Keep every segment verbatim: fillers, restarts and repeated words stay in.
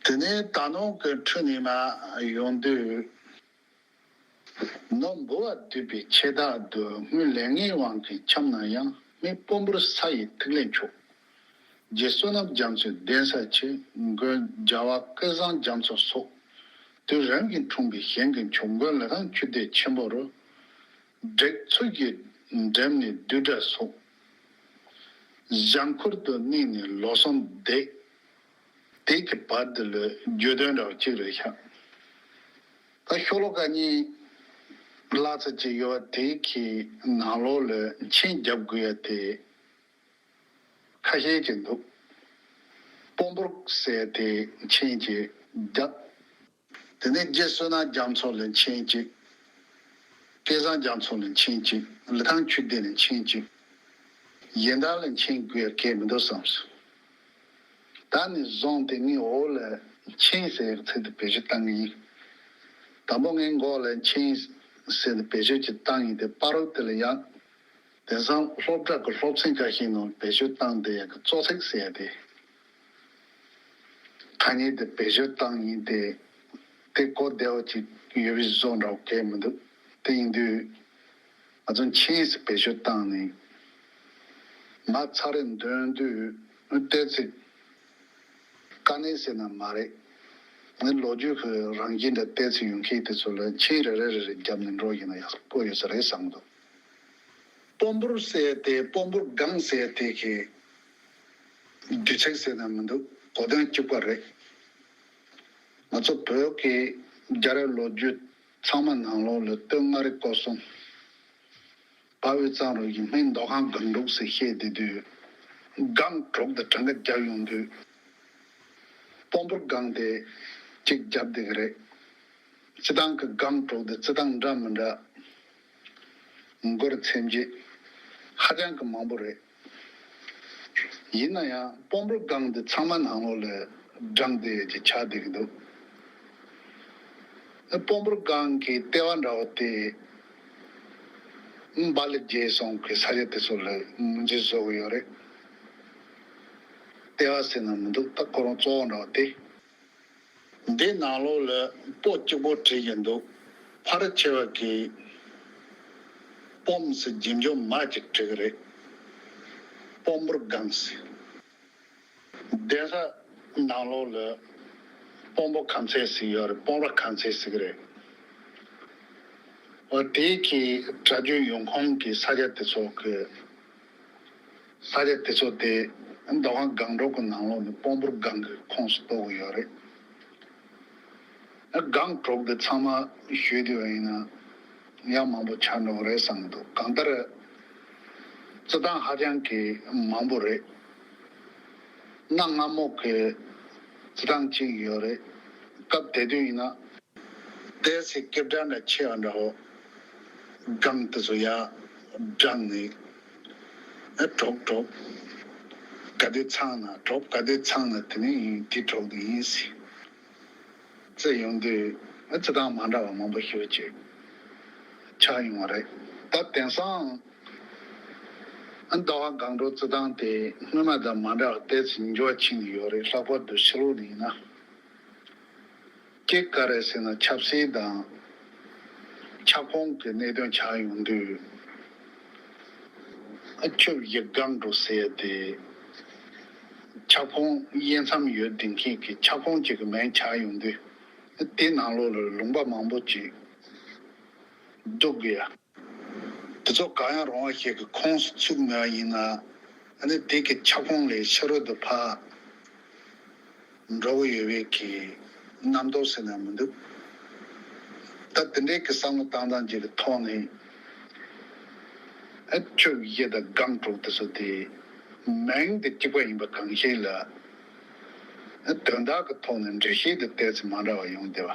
དེ་ནས་ད་ནང་གི་འཕྲོས་ནས་མར་ཡོང་དུས། ནོར་འབུལ་བ་འདུས་པའི་ཆེ་བདག་བསྡུ། སྔོན་ལས་ངན་དབང་གིས་འཁྱམས་ན་ཡང་། སྨད་དཔོན་པོར་ས་ཡི་ཐིག་ལེ་མཆོག་རྗེ་བསོད་ནམས་རྒྱ་མཚོའི་གདན་ས་ཆེ། མགོན་རྒྱལ་བ་སྐལ་བཟང་རྒྱ་མཚོ་སོགས། དུས་རིམ་གྱིས་འཁྲུངས་པའི་ཞིང་གི་མཆོག་མགོན་ལི་ཐང་ཆོས་སྡེ་ཆེན་པོ་རུ། བསྒྲིགས་ཚུལ་གྱིས་འགྲིམས་ནས་བསྡུས་གྲྭ་སོགས། གཞང་ཁུལ་དུ་གནས་ནས་ལོ་གསུམ་འདས། དེ་གི་བར་དུ་ལ་བརྗོད་དོན་འདྲ་བ་གཅིག་རེད་ཤག་ད་ཤོ་ལོ་ཀ་གཉིས་ལྷག་ཙམ་ཅིག་ཡོད་པ་དེ་གི་ནང་ལོགས་ལ་མཆན་རྒྱབ་དགོས་ཡ་དེ་ཁ་ཤས་ཅིག་འདུག་དཔོན་པོར་ཟེར་དེ་མཆན་ཅིག་རྒྱབ། དེ་ནས་རྗེ་བསོད་ནམས་རྒྱ་མཚོ་ལ་མཆན་གཅིག་སྐལ་བཟང་རྒྱ་མཚོ་ལ་མཆན་གཅིག་ལི་ཐང་ཆོས་སྡེ་ལ་མཆན་གཅིག་གཞན་དག་ལ་མཆན་དགོས་ཡ་གལ་མི་འདུག་བསམས་སོང་། ད་ནས་བཟུང་སྟེ་ངས་འོག་ལ་མཆན་ཟེར་ཡའི་ཚིག་དེ་བེད་སྤྱོད་བཏང་གི་ཡིན། དང་པོ་ངས་འགོ་ལ་མཆན་ཟེར་ནས་བེད་སྤྱོད་ཅིག་བཏང་ཡིན་དེ་བར་དུ་དེ་ལ་ཡང་། དེང་སང་སློབ་གྲྭ་གི་སློབ་ཚན་ཁ་ཤས་ནང་བེད་སྤྱོད་བཏང་བསྡད་ཡག་གི་གཙོ་ཚིག་ཟེར་ཡ་དེ། ཐ་སྙད་དེ་བེད་སྤྱོད་བཏང་ཡིན་ཏེ། དེ་གོ་བདེ་བ་ཅིག་ཡོད་པའི་བཟོ་འདྲ་བོ་གང་ཡང་མི་འདུག་དེ་ཡིན་དུས། ང་ཚོ་མཆན་ཟེར་བེད་སྤྱོད་བཏང་ནས། མར་ཚར་རེ་འདོན་དུས་ཏོག་ཙམ། དཀའ་གནད་ཟེར་ན་མ་རེད། ངའི་ལོ་རྒྱུས་ཀྱི་རང་བཞིན་འདྲ་ཏོག་ཙམ་ཡོང་མཁན་དེ་ཚོ་ལ་མཆན་རེ་རེ་རེ་རེ་བརྒྱབ་ནས་འགྲོ་ཡིན་ན་ཡག་པོ་ཡོད་ས་རེད་བསམ་གི་འདུག་དཔོན་པོར་ཟེར་ཏེ་དཔོན་པོར་སྒང་ཟེར་ཏེ་གི་དུས་ཚིགས་ཟེར་ན་མི་འདུག་གོ་དོན་གཅིག་པ་རེད། ང་ཚོ་བོད་ཀྱི་རྒྱལ་རབས་ལོ་རྒྱུས་ཚང་མ་ནང་ལོགས་ལ་སྟོད་མངའ་རིས་སྐོར་གསུམ། དཔའ་བོའི་གཙང་རུ་ཡིན་སྨད་མདོ་ཁམས་སྒང་དྲུག་ཟེར་བཤད་བསྡད་དུས། སྒང་དྲུག་དེ་གྲངས་ཀ་རྒྱབ་ཡོང་དུས། དཔོན་པོར་སྒང་དེ་གཅིག་རྒྱབ་བསྡད་ཀྱི་རེད། སྤྱི་བཏང་གི་སྒང་དྲུག་དེ་སྤྱི་བཏང་འདྲ་མི་འདྲ། མགུར་མཚན་བརྗོད། ཧ་ཅང་གི་མང་པོ་རེད། ཡིན་ན་ཡང་དཔོན་པོར་སྒང་དེ་ཚང་མ་ནང་ལོགས་ལ་བགྲངས་བསྡད་ཡོད་ཅེས་ཆགས་བསྡད་ཀྱི་འདུག་དཔོན་པོར་སྒང་གི་ལྟེ་བ་འདྲ་བོ་དེ། འབའ་ལི་རྒྱལ་སོང་གི་ས་ཆ་དེ་ཚོ་ལ་ངོས་འཛིན་བཟོ་གི་ཡོད་རེད། ལྟེ་བ་ཟེར་ན་མི་འདུག་ད་ཁོ་རང་གཙོ་བོ་འདྲ་བོ་དེ། འདི་ནང་ལོགས་ལ་པོ་གཅིག་པོ་བྲིས་ཀྱི་འདུག་ཕལ་ཆེ་བ་གིས་པོམ་ཟེར་རྗེས་འཇུག་མ་གཅིག་བྲིས་ཀྱི་རེད། དཔོན་པོར་སྒང་ཟེར། གདན་ས་ནང་ལོགས་ལ་དཔོན་པོ་ཁམས་ཚན་ཟེར་ཡོད་རེད། དཔོན་པོ་ཁམས་ཚན་ཟེར་གི་རེད། འོ་དེའི་གི་སྒྲ་བསྒྱུར་ཡོང་ཁུངས་ཀྱི་ས་ཆ་དེ་ཚོ་གི་ས་ཆ་དེ་ཚོ་དེ་མདོ་ཁམས་སྒང་དྲུག་གི་ནང་ལོགས་ནས་དཔོན་པོར་སྒང་གི་ཁོངས་སུ་གཏོགས་ཀྱི་ཡོད་རེད། སྒང་དྲུག་དེ་ཚང་མ་ཞུས་བསྡད་པ་ཡིན་ན་ཡང་མང་པོ་ཆགས་འགྲོ་གི་རེད་བསམ་གྱི་འདུག་གང་ལྟར། རྩི་སྟངས་ཧ་ཅང་གི་མང་པོ་རེད། གནའ་སྔ་མོ་གི་རྩི་སྟངས་གཅིག་ཡོད་རེད། སྐབས་དེ་དུས་ཡིན་ན། ཏོག་ཙམ་སྐད་གྲགས་འདྲ་ཆེ་བ་འདྲ་བོ། སྒང་དེ་ཚོ་ཡར་བགྲངས་ནས། ཨ་གྲོགས་གྲོགས། ག་དུས་ཚང་ན་གྲོགས། ག་དུས་ཚང་ན་དེ་ནས་ཡིན་དེ་གྲོགས་དེ་ཡིན་ཟེར། རྩི་ཡོང་དུས་ཨ་རྩི་སྟངས་མ་འདྲ་བ་མང་པོ་ཞེ་པོ་ཅིག་ཆགས་ཡོང་བ་རེད། ད་དེང་སང་ཨ་ཟླ་བ་སྒང་དྲུག་རྩི་སྟངས་དེ་སྔོན་མ་དང་མ་འདྲ་བ་ཏོག་ཙམ་འགྱུར་བ་ཕྱིན་ཡོད་རེད། ལྷག་པར་དུ་ཕྱི་ལོགས་ནས་ཡིན་ན། གཅིག་ག་རེ་ཟེར་ན་ཆབ་སྲིད་དང་། ཁྱབ་ཁོངས་ཀྱི་གནད་དོན་ཆགས་ཡོང་དུས། ཨ་ཆོས་བཞི་སྒང་དྲུག་ཟེར་ཏེ། ཁྱབ་ཁོངས་དབྱེ་མཚམས་ཡོད་བསྡད་མཁན་གྱི་ཁྱབ་ཁོངས་གཅིག་གི་མིང་ཆགས་ཡོང་དུས། དེ་ནང་ལོགས་ལ་ལུང་པ་མང་པོ་ཅིག་འདུག་གི་ཡ། དེ་ཚོ་གང་ཡང་རུང་བ་ཞིག་གི་ཁོངས་སུ་ཚུད་མེད་པ་ཡིན་ན། ཨ་ནི་དེ་གི་ཁྱབ་ཁོངས་ལས་ཕྱི་རོལ་དུ་ཕར་འགྲོ་གི་ཡོད་པའི་གི་རྣམ་རྟོག་ཟེར་ན་མི་འདུག་ད་དེ་འདྲའི་གི་བསམ་བློ་བཏང་སྟངས་ཅིག་གི་ཐོག་ནས། ཨ་ཆོས་བཞི་དང་སྒང་དྲུག་དེ་ཚོ་དེ་མིང་དེ་གཅིག་པ་ཡིན་པ་གང་ཤེས་ལ། ཨ་དོན་དག་གི་ཐོག་ནས་འགྲེལ་བཤད་དེ་ཏོག་ཙམ་མ་འདྲ་བ་ཡོང་བསྡད་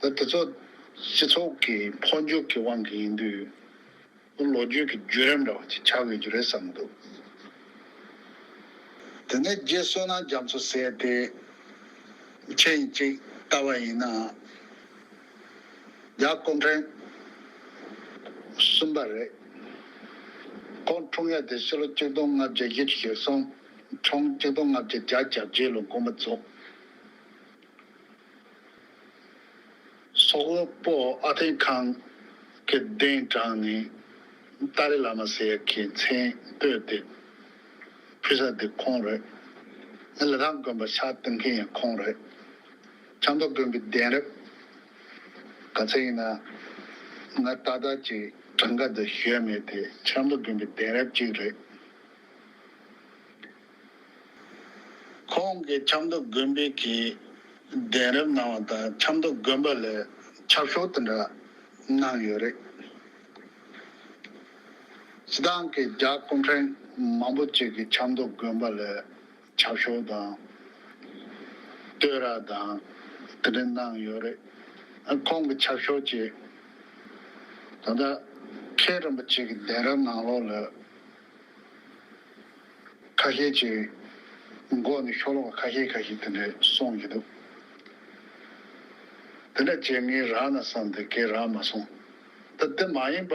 པ། ད་དེ་ཚོ་སྤྱི་ཚོགས་ཀྱི་འཕོ་འགྱུར་གྱི་དབང་གིས་ཡིན་དུས། ལོ་རྒྱུས་ཀྱི་བརྒྱུད་རིམ་འདྲ་བ་ཅིག་ཆགས་ཡོད་རྒྱུ་རེད་བསམ་གྱི་འདུག་དེ་ནས་རྗེ་བསོད་ནམས་རྒྱ་མཚོ་ཟེར་དེ་མཆན་གཅིག་བཏབ་པ་ཡིན་ན། རྒྱལ་བ་སྐུ་ཕྲེང་གསུམ་པ་རེད། ཁོང་འཁྲུངས་ཡ་དེ་ཕྱི་ལོ་ཆིག་སྟོང་ལྔ་བརྒྱ་བཞི་བཅུ་ཞེ་གསུམ། འཁྲུངས་ཆིག་སྟོང་ལྔ་བརྒྱ་བརྒྱད་ཅུ་གྱ་བརྒྱད་ལོ་དགོངས་པ་རྫོགས། ཨོ་པོ་ཨ་ཐེན་ཁང་གི་གདན་དྲངས་ནས་ཏཱ་ལའི་བླ་མ་ཟེར་གྱི་མཚན་བཏོད་དེ་ཕུལ་ས་དེ་ཁོང་རེད། ལི་ཐང་དགོན་པ་ཕྱག་གཏོང་མཁན་ཡང་ཁོང་རེད། ཆབ་མདོ་དགོན་པའི་གདན་རབས། ག་ཚད་ཡིན་ན་ང་ཏག་ཏག་ཅིག་གྲངས་ཀ་འདི་ཞུས་མེད་དེ། ཆབ་མདོ་དགོན་པའི་གདན་རབས་གཅིག་རེད། ཁོང་གིས་ཆབ་མདོ་དགོན་པའི་གི་གདན་རབས་གནང་བ་དང་། ཆབ་མདོ་དགོན་པ་ལ་ཆབ་ཤོག་དེ་འདྲ་གནང་ཡོད་རེད། སྤྱིར་བཏང་གི་རྒྱ་སྐུ་ཕྲེང་མང་པོ་ཅིག་གིས་ཆབ་མདོ་དགོན་པ་ལ་ཆབ་ཤོག་དང་བསྟོད་ར་དང་དེ་འདྲ་གནང་ཡོད་རེད། ཁོང་གི་ཆབ་ཤོག་ཅིག་ད་ལྟ་མཁན་རིན་པོ་ཆེ་གི་གདན་རབས་ནང་ལོགས་ལ་ཁ་ཤས་ཀྱིས་མགོ་ནས་ཤོ་ལོ་ཀ་ཁ་ཤས་ཁ་ཤས་དེ་འདྲ་གསུང་གི་འདུག་དེ་འདྲ་བྱས་ངས་རག་ན་བསམ་སྟེ་གས་རག་མ་སོང་། ད་དེ་མ་ཡིན་པ་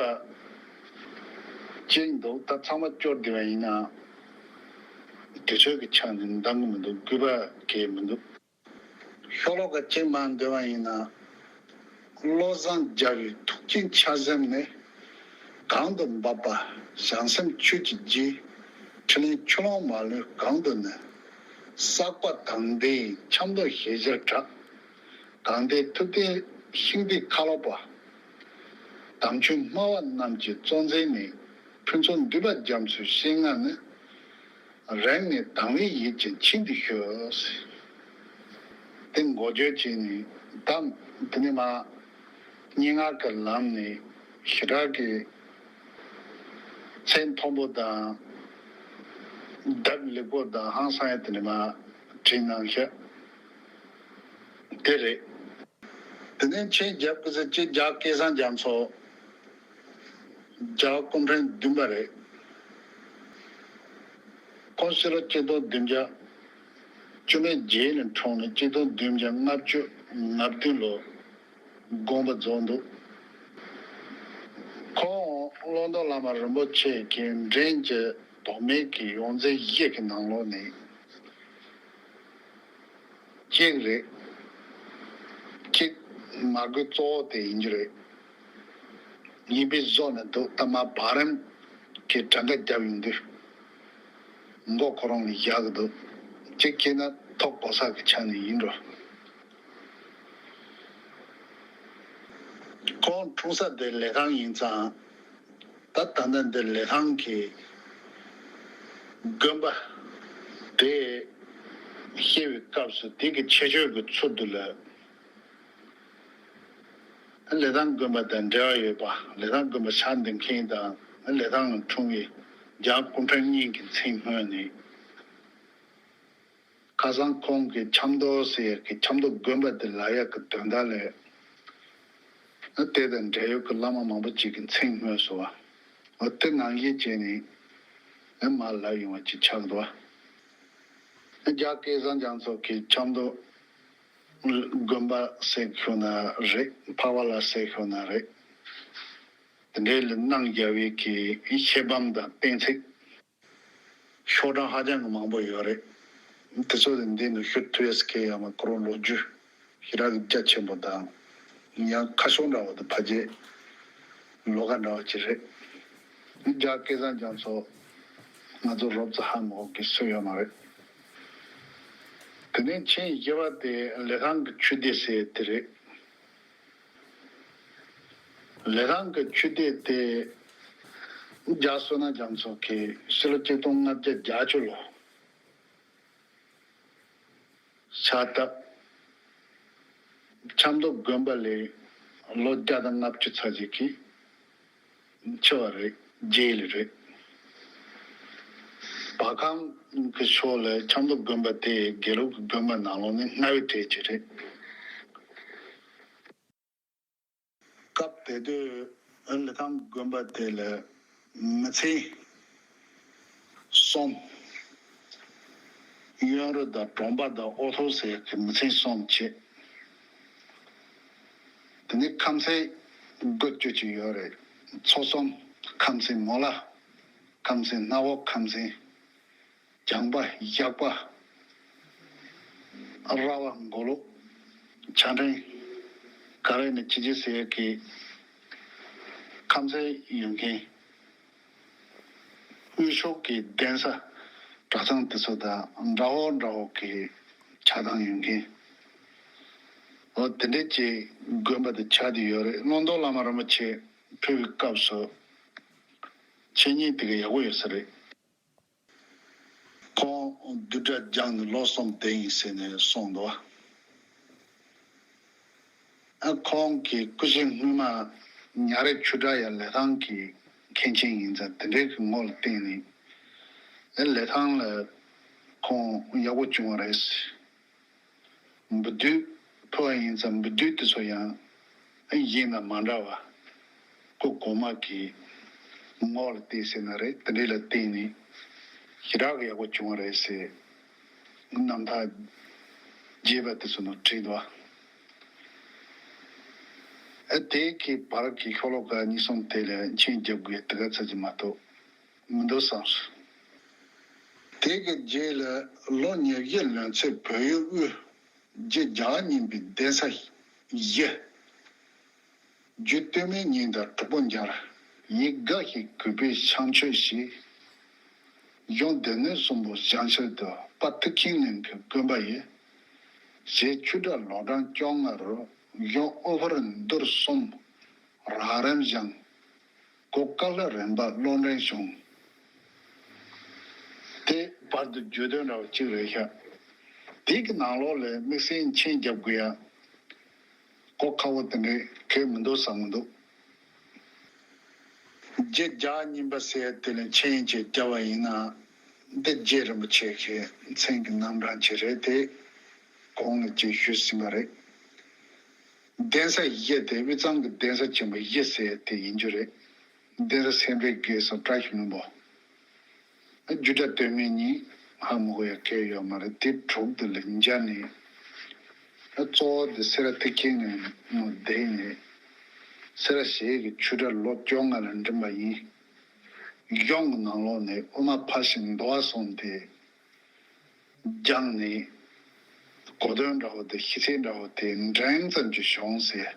ཅིག་འདུག་ད་ཚང་མ་སྐྱོར་བསྡད་པ་ཡིན་ན་དུས་ཚོད་ཀྱི་ཆ་ནས་འདང་གི་མི་འདུག་དགོས་པ་གས་མི་འདུག་ཤོ་ལོ་ཀ་གཅིག་མར་འདོན་པ་ཡིན་ན། བློ་བཟང་རྒྱལ་བའི་ཐུགས་ཀྱི་ཆ་སེམས་ནི། གང་དུ་འབབ་པ་བྱང་སེམས་ཆོས་ཀྱི་རྗེ། ཕྲིན་ལས་ཆུ་ཀླུང་མ་ལུས་གང་དུ་ནི། བསགས་པ་དང་ལྡན་ཆབ་མདོ་ཞལ་བཞར་གྲགས། གང་དེའི་ཐུབ་བསྟན་ཤིང་རྟའི་ཁ་ལོ་པ། དམ་ཆོས་སྨྲ་བ་རྣམས་ཀྱི་གཙོ་མཛད་ནི། ཕུན་ཚོགས་འདུས་པ་རྒྱ་མཚོའི་སྤྱན་སྔ་ནི། རེག་ནས་དང་བའི་ཡིད་ཀྱིས་མཆིས་འདི་ཤོད། དེ་འགོ་བརྗོད་བྱས་ནས་གདམས། དེ་ནས་མར་སྙན་ངག་གི་ལམ་ནས་ཞེ་དྲག་གི་མཚན་མཐོན་པོ་དང་། ལྡབ་ལེགས་པོ་དང་ཧང་སང་ཡ་དེ་ནས་མར་བྲིས་གནང་ཤག་དེ་རེད། དེ་ནས་མཆན་རྒྱབ་དགོས་ས་ཅིག་རྒྱ་སྐལ་བཟང་རྒྱ་མཚོ། རྒྱ་སྐུ་ཕྲེང་བདུན་པ་རེད། ཁོང་ཕྱི་ལོ་ཆིག་སྟོང་བདུན་བརྒྱ་བཅུ་མེད་བརྒྱད་ལ་འཁྲུངས་ནས་ཆིག་སྟོང་བདུན་བརྒྱ་ལྔ་བཅུ་ང་བདུན་ལོ་དགོངས་པ་རྫོགས་འདུག་ཁོང་བློ་མཐུན་བླ་མ་རིན་པོ་ཆེ་གི་འགྲན་གྱི་ཐོག་མའི་གི་ཡོངས་འཛིན་བཞི་གི་ནང་ལོགས་ནས། གཅིག་རེད། གཅིག་མ་དགོས་གཙོ་བོ་དེ་ཡིན་རྒྱུ་རེད། གཉིས་པའི་བཟོ་ནས་འདུག་ད་མ་བར་རིམ་གྱི་གྲངས་ཀ་རྒྱབ་ཡོང་དུས་མགོ་ཁོ་རང་ལ་བཞག་གི་འདུག་གཅིག་བྱས་ན་ཐོག་གོ་ས་གི་ཆ་ནས་ཡིན་འགྲོ། ཁོང་འཁྲུངས་ས་དེ་ལི་ཐང་ཡིན་ཙང་། ད་ད་ལྟ་འདི་ལི་ཐང་གི་དགོན་པ་དེ་བཤད་པའི་སྐབས་སུ་དེ་གི་ཁྱད་ཆོས་ཀྱི་ཚུལ་དུ་ལ། ལི་ཐང་དགོན་པ་དང་འབྲེལ་བ་ཡོད་པ། ལི་ཐང་དགོན་པ་ཕྱག་འདེབས་མཁན་དང་ལི་ཐང་ལ་འཁྲུངས་པའི་རྒྱ་སྐུ་ཕྲེང་གཉིས་ཀྱི་མཚན་སྨོས་ནས། ཁ་སང་ཁོང་གིས་ཆབ་མདོ་ཟེར་གྱི་ཆབ་མདོ་དགོན་པ་དེ་ལབ་ཡག་གི་དོན་དག་ལས། དེ་དང་འབྲེལ་ཡོད་ཀྱི་བླ་མ་མང་པོ་ཅིག་གི་མཚན་སྨོས་སོང་བ། འོ་དེ་ནང་བཞིན་བྱས་ནས་མར་ལབ་ཡོང་བ་ཅིག་ཆགས་འདུག་བ། རྒྱ་སྐལ་བཟང་རྒྱ་མཚོ་གིས་ཆབ་མདོ་དགོན་པ་ཟེར་ཤོག་ན་རེད། འཕགས་པ་ལ་ཟེར་ཤོག་ན་རེད། དེ་འདྲའི་ལ་གནང་རྒྱ་བའི་གི་ཤེལ་བམ་དང་གཏན་ཚིགས། ཤོག་གྲངས་ཧ་ཅང་གི་མང་པོ་ཡོད་རེད། དེ་ཚོ་ལ་འདི་ནས་ཞུ་ཐུབ་ཡས་ཀྱི་ཡང་མ་ཁོ་རང་ལོ་རྒྱུས་ཞེ་དྲག་གི་རྒྱ་ཆེན་པོ་དང་། ཡང་ཁ་ཕྱོགས་འདྲ་བ་དང་ཕ་རྗེས་ལོ་ཁ་འདྲ་བ་ཅིག་རེད། རྒྱ་སྐལ་བཟང་རྒྱ་མཚོ་ང་ཚོ་རོབ་ཙམ་ཧ་མ་གོ་གི་སུ་ཡོད་མ་རེད། དེ་ནས་མཆན་བཞི་པ་དེ་ལི་ཐང་གི་ཆོས་སྡེ་ཟེར་དེ་རེད། ལི་ཐང་གི་ཆོས་སྡེ་དེ་རྒྱ་བསོད་ནམས་རྒྱ་མཚོ་གིས་ཕྱི་ལོ་ཆིག་སྟོང་ལྔ་བརྒྱ་བརྒྱད་ཅུ་ལོ་ཕྱག་བཏབ། ཆབ་མདོ་དགོན་པ་ལས་ལོ་བརྒྱ་དང་ལྔ་བཅུ་ཙམ་ཅིག་གི་འཆི་བ་རེད། རྗེས་ལ་རེད། བར་ཁམས་ཀྱི་ཕྱོགས་ལ་ཆབ་མདོ་དགོན་པ་དེ་དགེ་ལུགས་ཀྱི་དགོན་པ་ནང་ལོགས་ནས་སྔ་བའི་གྲས་ཅིག་རེད། སྐབས་དེ་དུས་ལི་ཐང་དགོན་པ་དེ་ལ་མི་ཚེ་གསུམ། གཡོན་རུ་དང་གྲོང་པ་དང་ཨོ་ཐོག་ཟེར་གྱི་མི་ཚེ་གསུམ་བྱས། དེ་ནས་ཁམས་ཚན་དགུ་བཅུ་ཅིག་ཡོད་རེད། མཚོ་གསུམ། ཁམས་ཚན་མོ་ལ། ཁམས་ཚན་སྣ་བོ། ཁམས་ཚན་བྱང་པ། ཞག་པ། ར་བ། མགོ་ལོག། ཆ་འཕྲིན། ག་རེ་ནི་ཅི་ཅི་ཟེར་གི་ཁམས་ཚན་ཡོད་མཁན། དབུས་ཕྱོགས་ཀྱི་གདན་ས་གྲྭ་ཚང་དེ་ཚོ་དང་འདྲ་བོ་འདྲ་བོ་གི་ཆགས་སྡང་ཡོད་མཁན། འོ་དེ་འདྲས་ཀྱི་དགོན་པ་དེ་ཆགས་བསྡད་ཡོད་རེད། ཀློང་རྡོལ་བླ་མ་རིན་པོ་ཆེ་ཕེབས་པའི་སྐབས་སུ་འཆད་ཉན་དེ་ག་ཡག་པོ་ཡོད་ས་རེད། ཁོང་བདུན་ཕྲག་བརྒྱངས་ནས་ལོ་གསུམ་བསྡད་ཡིན་ཟེར་ནས་གསུངས་འདུག་ཨ། ཁོང་གི་སྐུ་ཞབས་སྔོན་མ་ཉག་རེ་ཆོས་གྲགས་ཡང་ལི་ཐང་གི་མཁན་ཆེན་ཡིན་ཙང་དེ་འདྲའི་གི་ངོ་ལ་བལྟས་ནས། ཨ། ལི་ཐང་ལ་ཁོང་ཡག་པོ་བྱུང་བ་རེད། འབུལ་སྡུད་ཕུལ་བ་ཡིན་ཙང་འབུལ་སྡུད་དེ་ཚོ་ཡང་གཞན་དང་མ་འདྲ་བ། སྐུ་གོང་མ་གི་ངོ་ལ་བལྟས་ཟེར་ན་རེད། དེ་འདྲ་ལ་བལྟས་ནས་ཞེ་དྲག་གི་ཡག་པོ་བྱུང་བ་རེད་ཟེར། རྣམ་ཐར་རྒྱས་པ་དེ་ཚོ་ནང་བྲིས་འདུག་ཨ། དེ་གི་བར་གྱི་ཤོ་ལོ་ཀ་གཉིས་གསུམ་དེ་ལ་མཆན་རྒྱབ་དགོས་དེ་ག་ཚོད་ཅིག་མ་གཏོགས་མི་འདུག་བསམས། དེ་གི་རྗེས་ལ་ལོ་ཉི་ཤུ་ལོན་ཚེ་བོད་ཡུལ་དབུས་རྗེ་བརྒྱ་བ་གཉིས་པའི་གདན་ས་བཞི། རྒྱུད་སྟོད་སྨད་གཉིས་དང་དྲུག་པོ་འབྱར། ཡིག་དགའ་ཞིང་གུས་པས་བཤམས་མཆོད་བཞེས། གཞུང་སྡེ་སྣོད་གསུམ་པོ་བཞེངས་ཕྱིར་དུ་དཔལ་ཐུགས་ཀྱི་གླིང་གི་དགོན་པ་ཡི། རྗེ་ཆོས་གྲགས་ལོ་གྲངས་བཅོ་ལྔ་རུ་གཞུང་ཨུ་ཕུར་མདུར་གསུམ་རགས་རིམ་བཞེངས། གོ་ཀ་ལ་རིམ་པ་ལོག་འདྲེན་བྱུང་། དེ་བར་དུ་བརྗོད་དོན་འདྲ་བོ་གཅིག་རེད་ཤག་དེ་གི་ནང་ལོགས་ལ་དམིགས་བསལ་མཆན་རྒྱབ་དགོས་ཡ་གོ་ཁག་པོ་དེ་འདྲའི་གལ་མི་འདུག་བསམ་གི་འདུག་རྗེ་བརྒྱ་གཉིས་པ་ཟེར་དེ་ལ་མཆན་ཅིག་བརྒྱབ་པ་ཡིན་ན། འདི་རྗེ་རིན་པོ་ཆེ་གི་མཚན་གྱི་རྣམ་གྲངས་ཅིག་རེད་དེ། གོང་ལ་ཅིག་ཞུས་ཟིན་པ་རེད། གདན་ས་བཞི་དེ་དབུས་གཙང་གི་གདན་ས་ཆེན་པོ་བཞི་ཟེར་དེ་ཡིན་རྒྱུ་རེད། གདན་ས་སེ་འབྲས་དགེ་སོགས་བཀྲ་ཤིས་ལྷུན་པོ། རྒྱུད་གྲྭ་སྟོད་སྨད་གཉིས་ཧ་མ་གོ་ཡ་གལ་ཡོད་མ་རེད། དེ་དྲུག་དེ་ལ་འཇགས་ནས། གཙོ་བོ་དེ་སེ་ར་ཐེག་ཆེན་ནས་མོ་བསྡད་ནས། སེ་ར་བྱེས་ཀྱི་ཆོས་གྲྭ་ལོ་བཅོ་ལྔ་ལ་འགྲིམས་པ་ཡིན། གཞུང་གི་ནང་ལོགས་ནས་དབུ་མ་ཕར་ཕྱིན་འདུལ་བ་གསུམ་དེ་སྦྱངས་ནས། གོ་དོན་འདྲ་བོ་དེ་ཤེས་ཚད་འདྲ་བོ་དེ་འགྲན་ཙམ་གྱི་བྱུང་ཟེར།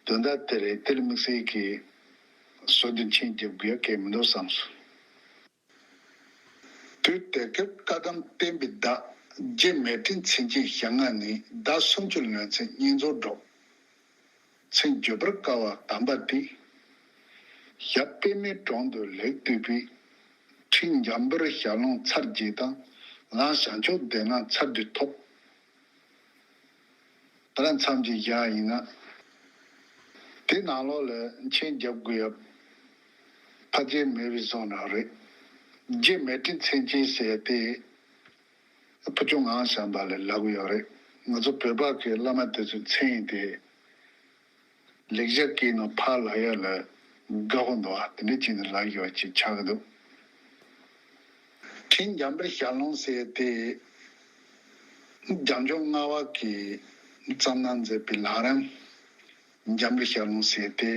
དོན་དག་དེ་རེད། དེར་དམིགས་བསལ་གྱི་ཟུར་དུ་མཆན་རྒྱབ་དགོས་ཡ་གལ་མི་འདུག་བསམས་སོང་། དུས་དེ་སྐབས་བཀའ་གདམས་བསྟན་པའི་བདག་རྗེ་མཻ་ཏྲི་མཚན་ཅན་ཞལ་སྔ་ནས་ཟླ་སུམ་ཅུ་ལོན་ཚེ་བསྙེན་རྫོགས་སྒྲུབ། མཚན་བརྗོད་པར་དཀའ་བ་དམ་པ་སྟེ། ཞབས་པད་མའི་དྲུང་དུ་ལེགས་བཏུད་པའི། ཁྲི་འཇམ་དཔལ་ཞལ་ལུང་ཚར་བརྒྱད་དང་། ལམ་བྱང་ཆུབ་བདེན་ལམ་ཚར་བདུན་ཐོབ། ད་ལན་མཚམས་ཅིག་བཞག་ཡིན་ན། དེ་ནང་ལོགས་ལ་མཆན་རྒྱབ་དགོས་ཡ་ཕལ་ཆེར་མེད་པའི་བཟོ་འདྲ་རེད། རྗེ་མཻ་ཏྲི་མཚན་ཅན་ཟེར་ཡ་དེ། ཕུ་ཆུ་ངག་བྱམས་པ་ལ་ལབ་ཀྱི་ཡོད་རེད། ང་ཚོ་བོད་པ་གི་བླ་མ་དེ་ཚོའི་མཚན་དེ་ལེགས་སྦྱར་སྐད་ནང་ཕར་ལབ་ཡ་ལ་དགའ་པོ་འདུག་ཨ། དེ་འདྲ་བྱས་ནས་ལབ་ཡོད་ཅེས་ཆགས་ཀྱི་འདུག་ཁྲི་འཇམ་དཔལ་ཞལ་ལུང་ཟེར་དེ་རྒྱལ་མཆོག་ལྔ་པ་གིས་བརྩམས་གནང་མཛད་པའི་ལམ་རིམ་འཇམ་དཔལ་ཞལ་ལུང་ཟེར་དེ་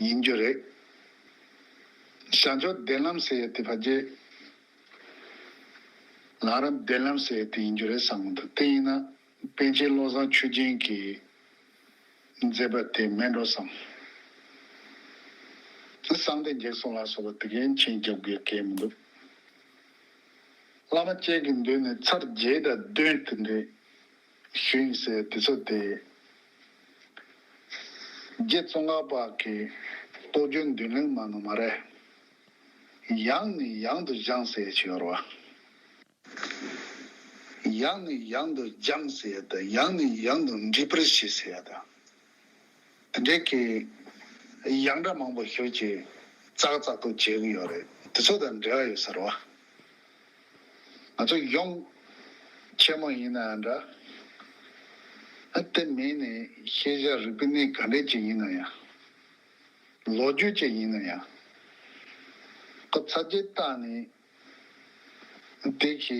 ཡིན་རྒྱུ་རེད། བྱང་ཆུབ་བདེན་ལམ་ཟེར་དེ་ཕལ་ཆེར་ལམ་རིམ་བདེན་ལམ་ཟེར་དེ་ཡིན་རྒྱུ་རེད་བསམ་གི་འདུག་དེ་ཡིན་ན་པཎ་ཆེན་བློ་བཟང་ཆོས་རྒྱན་གྱིས་མཛད་པ་དེ་མེད་འགྲོ་བསམ། གསང་བདེ་འཇིགས་གསུམ་ལ་སོགས་པ་དེ་གའི་མཆན་རྒྱབ་དགོས་གལ་མི་འདུག་བླ་མ་བཅས་ཀྱི་མདུན་ནས་ཚར་བརྒྱད་དང་བདུན་དེ་འདྲའི་ཞུས་ཡིན་ཟེར་དེ་ཚོ་དེ། རྗེ་ཙོང་ཁ་པ་གི་རྟོགས་བརྗོད་མདུན་ལེགས་མ་ནོ་མ་རེད། ཡང་ནས་ཡང་དུ་བཞེངས་ཟེར་ཅིག་ཡོད་རེད་བ། ཡང་ནས་ཡང་དུ་སྦྱངས་ཟེར་ཡ་དང་ཡང་ནས་ཡང་དུ་འདྲིས་པར་བྱེད་ཟེར་ཡ་དང་། དེ་འདྲའི་གི་ཡང་སྒྲ་མང་པོ་ཞིག་གིས་ཙག་ཙག་ཏུ་བྱེད་ཀྱི་ཡོད་རེད། དེ་ཚོ་དང་འབྲེལ་བ་ཡོད་ས་རེད་བ། ང་ཚོ་གཞུང་ཆེན་མོ་ཡིན་ན་ཡང་འདྲ། ཨ། དེ་མིན་ནས་ཤེས་བྱ་རིག་པའི་གནས་ག་འདྲས་ཅིག་ཡིན་ན་ཡང་། ལོ་རྒྱུས་ཅིག་ཡིན་ན་ཡང་། ཁོ་ཚར་གཅིག་བལྟས་ནས། དེ་གི་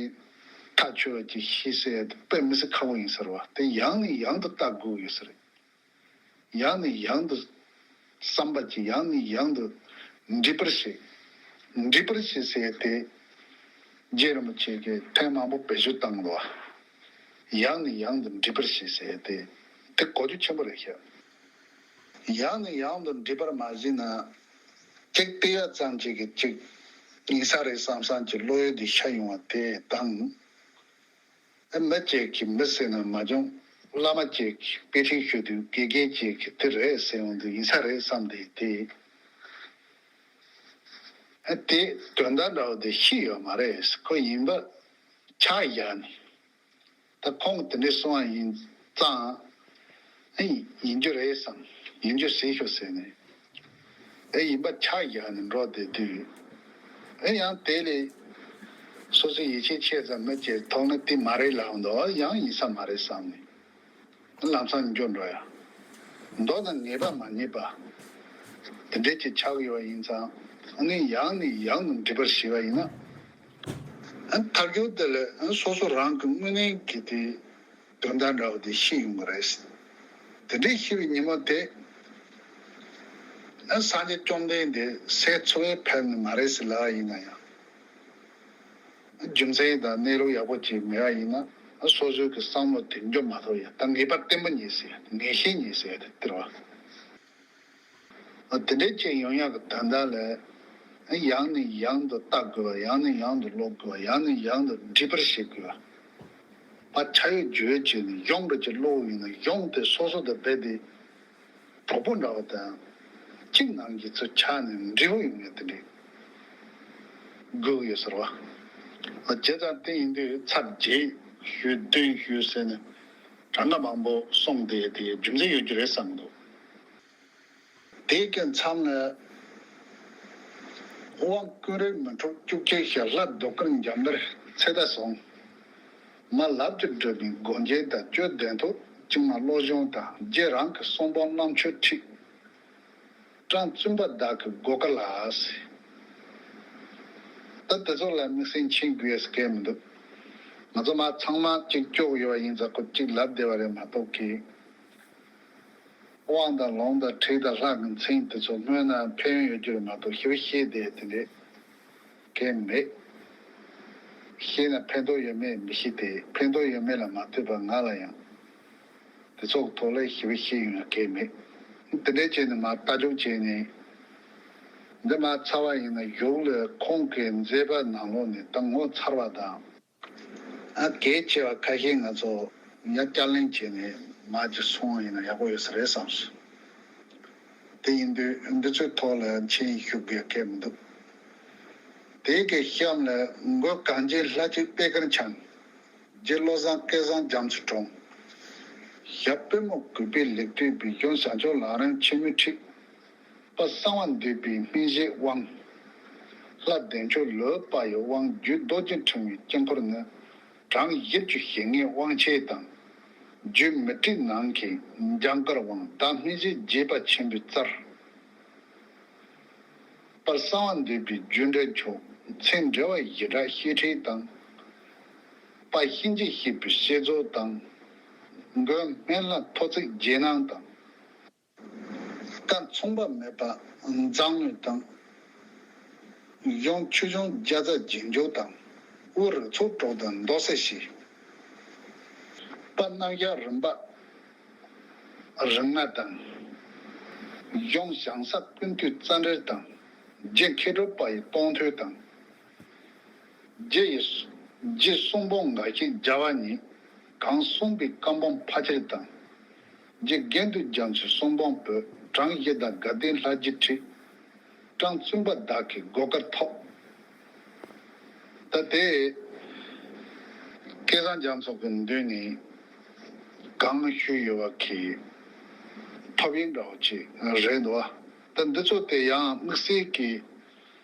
ཐག་ཆོད་པ་ཅིག་ཤེས་ཟེར་ཡ་དེ་དཔེ་མི་སྲིད་ཁག་པོ་ཡིན་ས་རེད་བ། དེ་ཡང་ནས་ཡང་དུ་བལྟ་དགོས་ཡོད་ས་རེད། ཡང་ནས་ཡང་དུ་བསམ་པ་ཅིག་ཡང་ནས་ཡང་དུ་འདྲིས་པར་བྱེད། འདྲིས་པར་བྱེད་ཟེར་ཡ་དེ་རྗེ་རིན་པོ་ཆེ་གིས་ཐེངས་མང་པོ་བེད་སྤྱོད་བཏང་འདུག་བ། ཡང་ནས་ཡང་དུ་འདྲིས་པར་བྱེད་ཟེར་ཡ་དེ་ དེ་གོ་རྒྱུ་ཆེན་པོ་རེད་ཤག་ཡང་ནས་ཡང་དུ་འགྲིག་པར་མ་གཟིགས་ན། གཅིག་བལྟས་ཡ་ཙམ་ཅིག་གིས་གཅིག་ཡིན་ས་རེད་བསམ་བསམ་གྱི་བློ་ཡུལ་འདི་ཤར་ཡོང་བ་དེ་དང་། ཨ་མི་གཅིག་གིས་མི་ཟེར་ན་མ་བྱུང་། བླ་མ་གཅིག་གིས་དཔེ་ཁྲིད་ཞུ་དུས་དགེ་རྒན་གཅིག་གིས་དེ་རེད་ཟེར་ཡོང་དུས་ཡིན་ས་རེད་བསམ་དེ་དེ། ཨ་དེ་དོན་དག་འདྲ་བོ་དེ་ཤེས་ཡོད་མ་རེད། ཁོ་ཡིན་པ་ཆ་བཞག་ནས། ད་ཁོང་གིས་དེ་འདྲས་གསུང་བ་ཡིན་ཙང་། ཨེ་ཡིན་རྒྱུ་རེད་བསམ། ཡིན་རྒྱུ་ཟེར་ཤོག་ཟེར་ནས། ཨེ་ཡིན་པ་ཆ་བཞག་ནས་འགྲོ་བསྡད་དུས། ཨེ་ཡང་དེ་ལས་སོ་སོའི་ཡིད་ཆེས་ཆེ་ཙམ་མི་ཆེ་ཐོག་ནས་དེ་མ་རེད་ལབ་འདུག་ཡང་ཡིན་ས་མ་རེད་བསམ་ནས། ལམ་སང་འགྱོ་འགྲོ་ཡ། མདོར་ན་ངེས་པ་མ་རྙེད་པ། དེ་འདྲས་ཅིག་ཆགས་ཡོད་པ་ཡིན་ཙང་། ཨ་ནི་ཡང་ནས་ཡང་དུ་འགྲིག་པར་བྱས་པ་ཡིན་ན། ཨ་ཐབས་སྐྱོ་དེ་ལས་ཨ་སོ་སོ་རང་གི་དངོས་གནས་ཀྱི་དེ་དོན་དག་འདྲ་བོ་དེ་ཤེས་ཡོང་གི་རེད། དེ་འདྲས་ཤེས་པའི་ཉིན་མོ་དེ། ཨ་སངས་རྒྱས་བཅོམ་ལྡན་འདས་སའི་འཚོ་བའི་ཕན་ནི་མ་རེད་ཟེར་ལབ་པ་ཡིན་ན་ཡང་། རྒྱུ་མཚན་དང་གནས་ལུགས་ཡག་པོ་ཅིག་མེད་པ་ཡིན་ན། ཨ་སོ་སོའི་གི་བསམ་བློ་དེ་འཇོག་མ་ཐུབ་ཡ། ད་ངེས་པ་བརྟན་པོ་རྙེད་ཟེར་ཡ། ངེས་ཤེས་རྙེད་ཟེར་ཡ་དེ་སྟེར་བ། ཨ་དེ་འདྲའི་ཅིག་ཡོང་ཡག་གི་དོན་དག་ལ། ཨ་ཡང་ནས་ཡང་དུ་བལྟ་དགོས་པ། ཡང་ནས་ཡང་དུ་ཀློག་དགོས་པ། ཡང་ནས་ཡང་དུ་འདྲིས་པར་བྱེད་དགོས་པ། ཕར་ཆ་ཡོད་རྒྱུས་ཡོད་བྱས་ནས་གཞུང་འདྲ་ཅིག་ཀློག་ཡིན་ན། གཞུང་དེ་སོ་སོ་དང་རྦད་དེ་གྲོགས་པོ་འདྲ་བ་དང་། གཅིག་ནང་གི་ཚུལ་ཆགས་ནས་འདྲིས་པོ་ཡོང་ཡ་དེ་འདྲའི་དགོས་ཀྱི་ཡོད་ཟེར་བ། ཨ་བྱས་ཙང་དེ་ཡིན་དུས་ཚར་རྗེས་ཞུ་བདུན་ཞུ་ཟེར་ནས་གྲངས་ཀ་མང་པོ་གསུངས་བསྡད་དེ་རྒྱུ་མཚན་ཡོད་རྒྱུ་རེད་བསམ་འདུག་དེའི་གི་མཚམས་ལ། དབང་ཀུན་རིག་མི་འཁྲུགས་བཅུ་གཅིག་ཞལ། ལྷ་གདུགས་དཀར་འཇམ་དཔལ་ཚེ་བདག་ཟུང་། མ་ལབ་ཀྱིས་བསྒྲུབས་པའི་མགོན་རྒྱལ་དང་། བཅུད་ལྡན་ཐོག་གཅིག་མ་བློ་སྦྱོང་དང་། རྗེ་རང་གི་གསུང་འབུམ་གླང་ཆེན་ཁྲིད། སྤྲང་བཙུན་པ་བདག་གི་སྒོ་ཁ་ལ། ད་དེ་ཚོ་ལ་དམིགས་བསལ་མཁྱེན་དགོས་ཡས་སྐད་མི་འདུག་ང་ཚོ་མ་ཚང་མ་གཅིག་ལྕོགས་ཡོད་པ་ཡིན་ཙང་ཁོ་གཅིག་ལབ་བསྡད་པ་རེད་མ་གཏོགས་ཀྱི། དབང་དང་ལུང་དང་ཁྲིད་དང་ལྷ་གི་མཚན་དེ་ཚོ་སྨོས་ན་ཕན་ཡོད་རྒྱུ་རེད་མ་གཏོགས་ཞེ་པོ་ཤེས་བསྡད་དེ་འདྲས་གང་མེད། ཤེས་ན་ཕན་ཐོགས་ཡོད་མེད་མི་ཤེས་ཏེ། ཕན་ཐོགས་ཡོད་མེད་ལ་མ་ལྟོས་པར་ང་ལ་ཡང་དེ་ཚོ་གི་ཐོག་ལ་ཞེ་པོ་ཤེས་ཡོང་ཡ་གང་མེད། དེ་འདྲས་བྱས་ནས་མར་ལྟ་རྒྱུག་བྱས་ནས་འདི་མར་ཚར་བ་ཡིན་ན། གཞུག་ལ་ཁོང་གི་མཛད་པ་ནང་ལོགས་ནས་ད་ངོ་མཚར་བ་དང་། ཨ་གལ་ཆེ་བ་ཁ་ཤས་ང་ཚོ་ཡར་བསྐྱར་གླེང་བྱས་ནས་མར་ཅིག་སོང་བ་ཡིན་ན་ཡག་པོ་ཡོད་ས་རེད་བསམ་སོང་། དེ་ཡིན་དུས་འདི་ཚོའི་ཐོག་ལ་མཆན་ཞུ་དགོས་སྐད་མི་འདུག་དེའི་གི་གཤམ་ལ། མགོན་གངས་ཅན་ལྷ་གཅིག་པད་དཀར་འཆང་། རྗེ་བློ་བཟང་སྐལ་བཟང་རྒྱ་མཚོའི་དྲུང་། ཞབས་པད་མོ་གུས་པས་ལེགས་བཏུད་པའི། གཞུང་བྱང་ཕྱོགས་ལམ་རིམ་ཆེན་མོའི་ཁྲིད། དཔལ་གསང་བ་འདུས་པའི་སྨིན་བྱེད་དབང་། ལྷ་བདེ་མཆོག་ལོ་པ་ཡི་དབང་། རྒྱུད་རྡོ་རྗེ་ཕྲེང་བའི་དཀྱིལ་འཁོར་ནི། གྲངས་བཞི་བཅུ་ཞེ་ལྔའི་དབང་ཆེན་དང་། རྒྱུད་མི་ཏྲི་ནང་གི་འཇམ་དཀར་དབང་། བདག་སྨིན་བྱེད་རྒྱས་པ་ཆེན་པོའི་རྩལ། དཔལ་གསང་བ་འདུས་པའི་རྒྱུད་འགྲེལ་མཆོག། མཚན་འགྲེལ་བ་བཞི་སྦྲགས་བཤད་ཁྲིད་དང་། དཔལ་གཤིན་རྗེ་གཤེགས་པའི་བསྐྱེད་རྫོགས་དང་། མགོན་སྨན་བླ་ཐོ་བརྩེགས་རྗེས་གནང་དང་། བཀའ་མཚུངས་པ་མེད་པ་མཛངས་བླུན་དང་། གཞུང་ཆོས་འབྱུང་བརྒྱ་རྩ་རྗེས་འཇུག་དང་། དབུ་རུ་ཚོགས་གྲོགས་དང་མདོ་སྲིད་ཞི། དཔལ་རྣམ་གཞག་རིམ་པ་རིམ་ལྔ་དང་། གཞུང་ཞང་ས་ཀུན་བཏུས་རྩ་འགྲེལ་དང་། རྗེ་མཁས་གྲུབ་པ་ཡི་སྟོང་ཐུན་དང་། རྗེ་ཡི་རྗེ་གསུང་འབུམ་འགའ་ཞིག་རྒྱ་བ་ཉིད། གང་གསུངས་པའི་བཀའ་འབུམ་ཕལ་ཆེར་དང་། རྗེ་དགེ་འདུན་རྒྱ་མཚོའི་གསུང་འབུམ་པོད། གྲངས་བཞི་དང་དགའ་ལྡན་ལྷ་རྗེའི་ཁྲིད། སྤྲང་བཙུན་པ་བདག་གི་སྒོ་དཀར་ཐོག་ད་དེ་སྐལ་བཟང་རྒྱ་མཚོ་གི་མདུན་ནས་གང་ཞུས་ཡོད་པ་གི་ཐོབ་ཡིག་འདྲ་བོ་ཅིག་རེད་འདུག་ད་འདི་ཚོ་དེ་ཡང་དམིགས་བསལ་གྱི་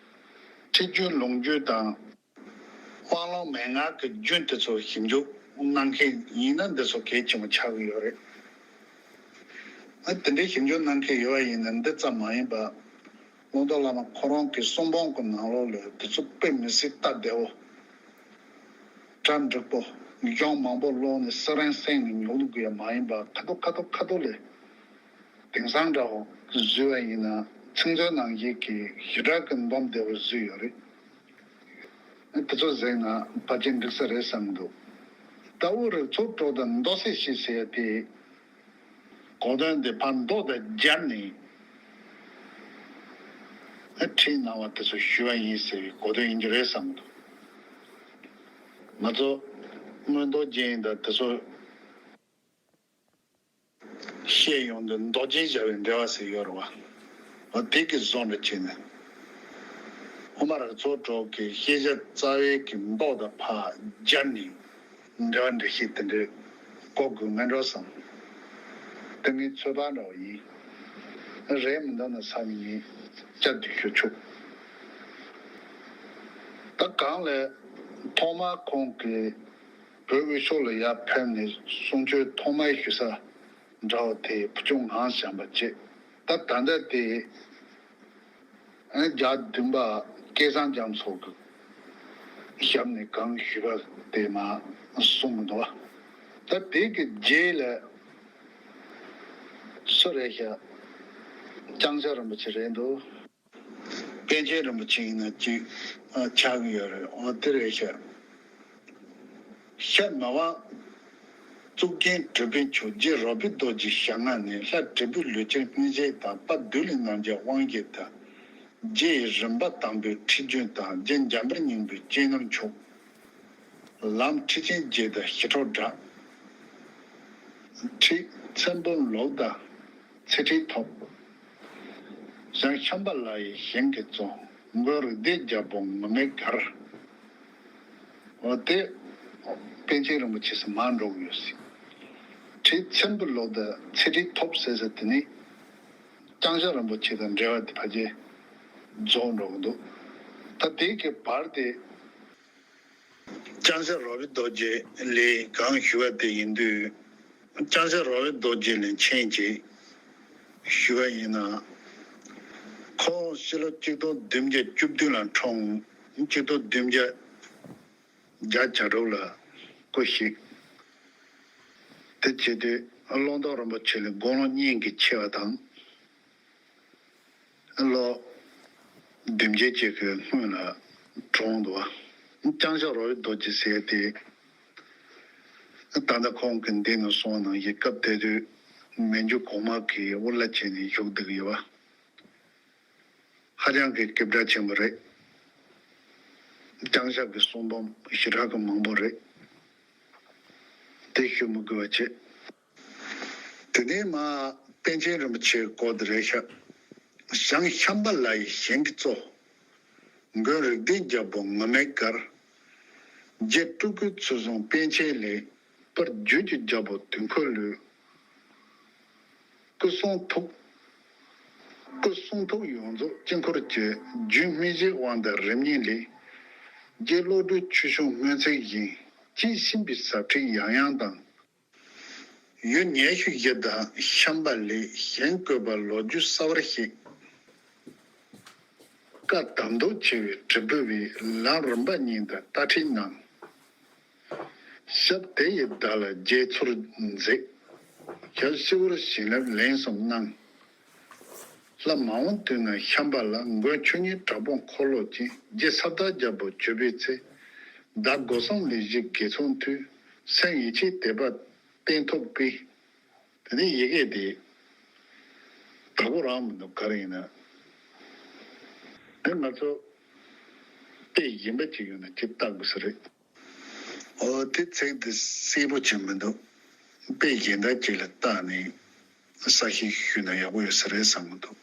ཁྲིད་རྒྱུན་ལུང་རྒྱུན་དང་། དབང་ལུང་མན་ངག་གི་རྒྱུན་དེ་ཚོ་ཞིབ་འཇུག་གནང་མཁན་ཡིན་ན་འདི་ཚོ་གལ་ཆེན་པོ་ཆགས་ཀྱི་ཡོད་རེད། ཨ་དེ་འདྲའི་ཞིབ་འཇུག་གནང་མཁན་ཡོད་པ་ཡིན་ན་འདི་ཙམ་མ་ཡིན་པ། ཀློང་རྡོལ་བླ་མ་ཁོ་རང་གི་གསུང་འབུམ་གྱི་ནང་ལོགས་ལ་དེ་ཚོ་དཔེ་མི་སྲིད་སྟབས་བདེ་བོ། གྲ་འགྲིག་པོ། གཞུང་མང་པོ་ཀློག་ནས་སི་རན་སེང་ནས་ཉོག་ལུག་དགོས་ཡ་མ་ཡིན་པ། ཁ་ཐུག་ཁ་ཐུག་ཁ་ཐུག་ལས་དེང་སང་འདྲ་བོ་བཟོས་པ་ཡིན་ན་ཚིག་མཛོད་ནང་བཞིན་གྱི་ཞེ་དྲག་གི་འབུམ་བདེ་བོ་བཟོས་ཡོད་རེད། དེ་ཚོ་གཟིགས་ན་ཕལ་ཆེར་འགྲིག་ས་རེད་བསམ་འདུག་ད་དབུ་རུ་ཚོགས་གྲོགས་དང་མདོ་སྲིད་ཞི་ཟེར་ཡ་དེ། གོ་དོན་དེ་ཕར་མདོ་དང་སྦྱར་ནས་ཨ་ཁྲིད་གནང་བ་དེ་ཚོ་ཞུས་པ་ཡིན་ཟེར་བའི་གོ་དོན་ཡིན་གྱི་རེད་བསམ་གྱི་འདུག་ང་ཚོ་མངོན་རྟོགས་རྒྱན་དང་དེ་ཚོ་བཤད་ཡོང་དུས་མདོ་རྒྱན་སྦྱར་བའི་འགྲེལ་བ་ཟེར་ཡོད་རེད་བ། འོ་དེ་གི་བཟོ་འདྲ་བྱས་ནས་ཨོ་མ་ར་ཚོ་གྲོགས་ཀྱི་ཤེས་བྱ་རྩ་བའི་གི་མདོ་དང་ཕར་སྦྱར་ནས། འདྲ་འདྲ་ཞིག་དེ་འདྲའི་གོ་དགོས་ངན་འགྲོ་བསམ། དེ་ངའི་ཚོད་དཔག་འདྲ་བ་ཡིན། རེད་མི་འདུག་ན་བསམ་ཡིན། བསྐྱར་དུ་ཞུ་ཆོག་ད་གང་ལས་ཐོག་མར་ཁོང་གིས་བོད་དབུས་ཕྱོགས་ལ་ཡར་ཕེབས་ནས་གསུང་ཆོས་ཐོག་མར་ཞུ་ས་འདྲ་བ་དེ་བུ་ཆུང་ངག་བྱམས་པ་བྱས། ད་ད་ལྟ་དེ། ཨ་ནི་བརྒྱ་བདུན་པ་སྐལ་བཟང་རྒྱ་མཚོ་གི་ཞབས་ནས་གང་ཞུས་པ་དེ་མར་གསུངས་མི་འདུག་ད་དེ་གི་རྗེས་ལ་སུ་རེད་ཤག་ལྕང་སྐྱ་རིན་པོ་ཆེ་རེད་འདུག་པཎ་ཆེན་རིན་པོ་ཆེ་ཡིན་ན་ཅིག་ཨ་ཆགས་ཀྱི་ཡོད་རེད། འོ་དེ་རེད་ཤག་ཤ་མ་བ། གཙུག་རྒྱན་གྲུབ་པའི་མཆོག་རྗེ་རོལ་པའི་རྡོ་རྗེའི་ཞལ་སྔ་ནས་ལྷ་དྲིལ་བུ་ལུས་ཅན་སྙིང་རྗེ་དང་། དཔལ་བདུད་ལས་རྣམ་རྒྱལ་དབང་བཞི་དང་། རྗེ་ཡི་རིམ་པ་དང་པོའི་ཁྲིད་རྒྱུན་དང་། རྗེ་འཇམ་དཔལ་སྙིང་པོའི་སྤྱན་སྣམ་མཆོག་ལམ་ཁྲིད་ཆེན་བརྒྱད་དང་ཞི་ཁྲོ་འདྲ། ཁྲིད་ཚེམ་བུ་ལོག་དང་ཚེ་ཁྲིད་ཐོབ། ཞང་ཤམ་བྷ་ལ་ཡི་ཞིང་གི་གཙོ། མགོན་རིགས་ལྡན་རྒྱལ་པོ་ངུར་སྨྲིག་གར། འོ་དེ། པཎ་ཆེན་རིན་པོ་ཆེ་ཟེར་མར་འགྲོ་གི་ཡོད་ཟེར། ཁྲིད་ཚེམ་བུ་ལོག་དང་ཚེ་ཁྲིད་ཐོབ་ཟེར་ས་དེ་ནི། ལྕང་སྐྱ་རིན་པོ་ཆེ་དང་འབྲེལ་བ་དེ་ཕལ་ཆེར་རྫོགས་འགྲོ་གི་འདུག་ད་དེ་གི་བར་དེ། ལྕང་སྐྱ་རོལ་པའི་རྡོ་རྗེ་ལས་གང་ཞུ་བ་དེ་ཡིན་དུས། ལྕང་སྐྱ་རོལ་པའི་རྡོ་རྗེ་ལས་མཆན་གཅིག་ཞུ་བ་ཡིན་ན། ཁོང་ཕྱི་ལོ་གཅིག་སྟོང་བདུན་བརྒྱ་བཅུ་བདུན་ལ་འཁྲུངས། གཅིག་སྟོང་བདུན་བརྒྱ་བརྒྱད་ཅུ་གྱ་དྲུག་ལ་སྐུ་གཤེགས། དེ་བྱེད་དུས་ཀློང་རྡོལ་རིན་པོ་ཆེ་ལས་དགུང་ལོ་གཉིས་ཀྱི་ཆེ་བ་དང་། ལོ་བདུན་བརྒྱད་ཅིག་གི་སྔོན་ལ་གྲོངས་འདུག་ལྕང་སྐྱ་རོལ་པའི་རྡོ་རྗེ་ཟེར་ཏེ། ད་ལྟ་ཁོང་གིས་འདི་ནས་གསུངས་ནང་བཞིན་སྐབས་དེ་དུས་མན་ཇུ་གོང་མ་གིས་དབུ་བླ་བྱས་ནས་བཞུགས་བསྡད་ཀྱི་ཡོད་པ། ཧ་ཅང་གི་སྐད་གྲགས་ཆེན་པོ་རེད། ལྕང་སྐྱ་གི་གསུང་འབུམ་ཞེ་དྲག་གི་མང་པོ་རེད། དེ་ཞུ་མི་དགོས་པ་བྱས། དེ་ནས་མར་པཎ་ཆེན་རིན་པོ་ཆེའི་སྐོར་དེ་རེད་ཤག་ཞང་ཤམ་བྷ་ལ་ཡི་ཞིང་གི་གཙོ། མགོན་རིགས་ལྡན་རྒྱལ་པོ་ངུར་སྨྲིག་གར། རྗེ་སྤྲུལ་སྐུའི་ཚུལ་བཟུང་པཎ་ཆེན་ལས། དཔལ་བརྒྱུད་ཀྱི་རྒྱལ་པོ་དུས་འཁོར་ལུས། སྐུ་གསུང་ཐུགས། སྐུ་གསུང་ཐུགས་ཡོངས་རྫོགས་དཀྱིལ་འཁོར་གྱི། རྒྱུད་སྨིན་བྱེད་དབང་དང་རིམ་གཉིས་ལས། རྗེ་བློ་གྲོས་ཆོས་སྐྱོང་སྨོན་ཚིག་བཞིན། ཅེས་གཤིན་པའི་ཟབ་ཁྲིད་ཡང་ཡང་དང་། ཡུལ་ཉི་ཤུ་བཞི་དང་ཤམ་བྷ་ལའི་ཞིང་བཀོད་པ་ལོ་རྒྱུས་གསལ་བར་བཤད། བཀའ་དམ་དུ་ཆེ་བའི་དྲིལ་བུ་བའི། ལམ་རིམ་པ་གཉིས་དང་ལྟ་ཁྲིད་གནང་། ཞབས་དེ་ཡི་བདག་ལ་རྗེ་ཚུལ་མཛད། ཞབས་སྤྱི་བོར་བྱིན་རླབས་ལན་གསུམ་གནང་། ལྷ་མ་འོངས་དུས་ན་ཤམ་བྷ་ལ། མགོན་ཆོས་ཉིད་དྲག་པོ་འཁོར་ལོ་ཅན། རྗེ་ས་བདག་རྒྱལ་པོ་བྱོན་པའི་ཚེ། བདག་སྒོ་གསུམ་ལས་བཞི་དགེ་ཚོགས་མཐུས། སེམས་ཡིད་ཆེས་དད་པ་བརྟན་ཐོབ་པའི། དེ་ནས་ཡི་གེ་དེ་དག་པོ་རང་མི་འདུག་ག་རེ་ཡིན་ན། དེ་ང་ཚོ་དཔེ་གཞན་པ་ཅིག་ཡོད་ན་ཅིག་བལྟ་དགོས་ས་རེད། འོ་དེ་ཚིག་དེ་གསལ་པོ་ཅིག་མི་འདུག་དཔེ་གཞན་དག་ཅིག་ལ་བལྟས་ནས་གསལ་བཤད་ཞུས་ན་ཡག་པོ་ཡོད་ས་རེད་བསམ་གྱི་འདུག་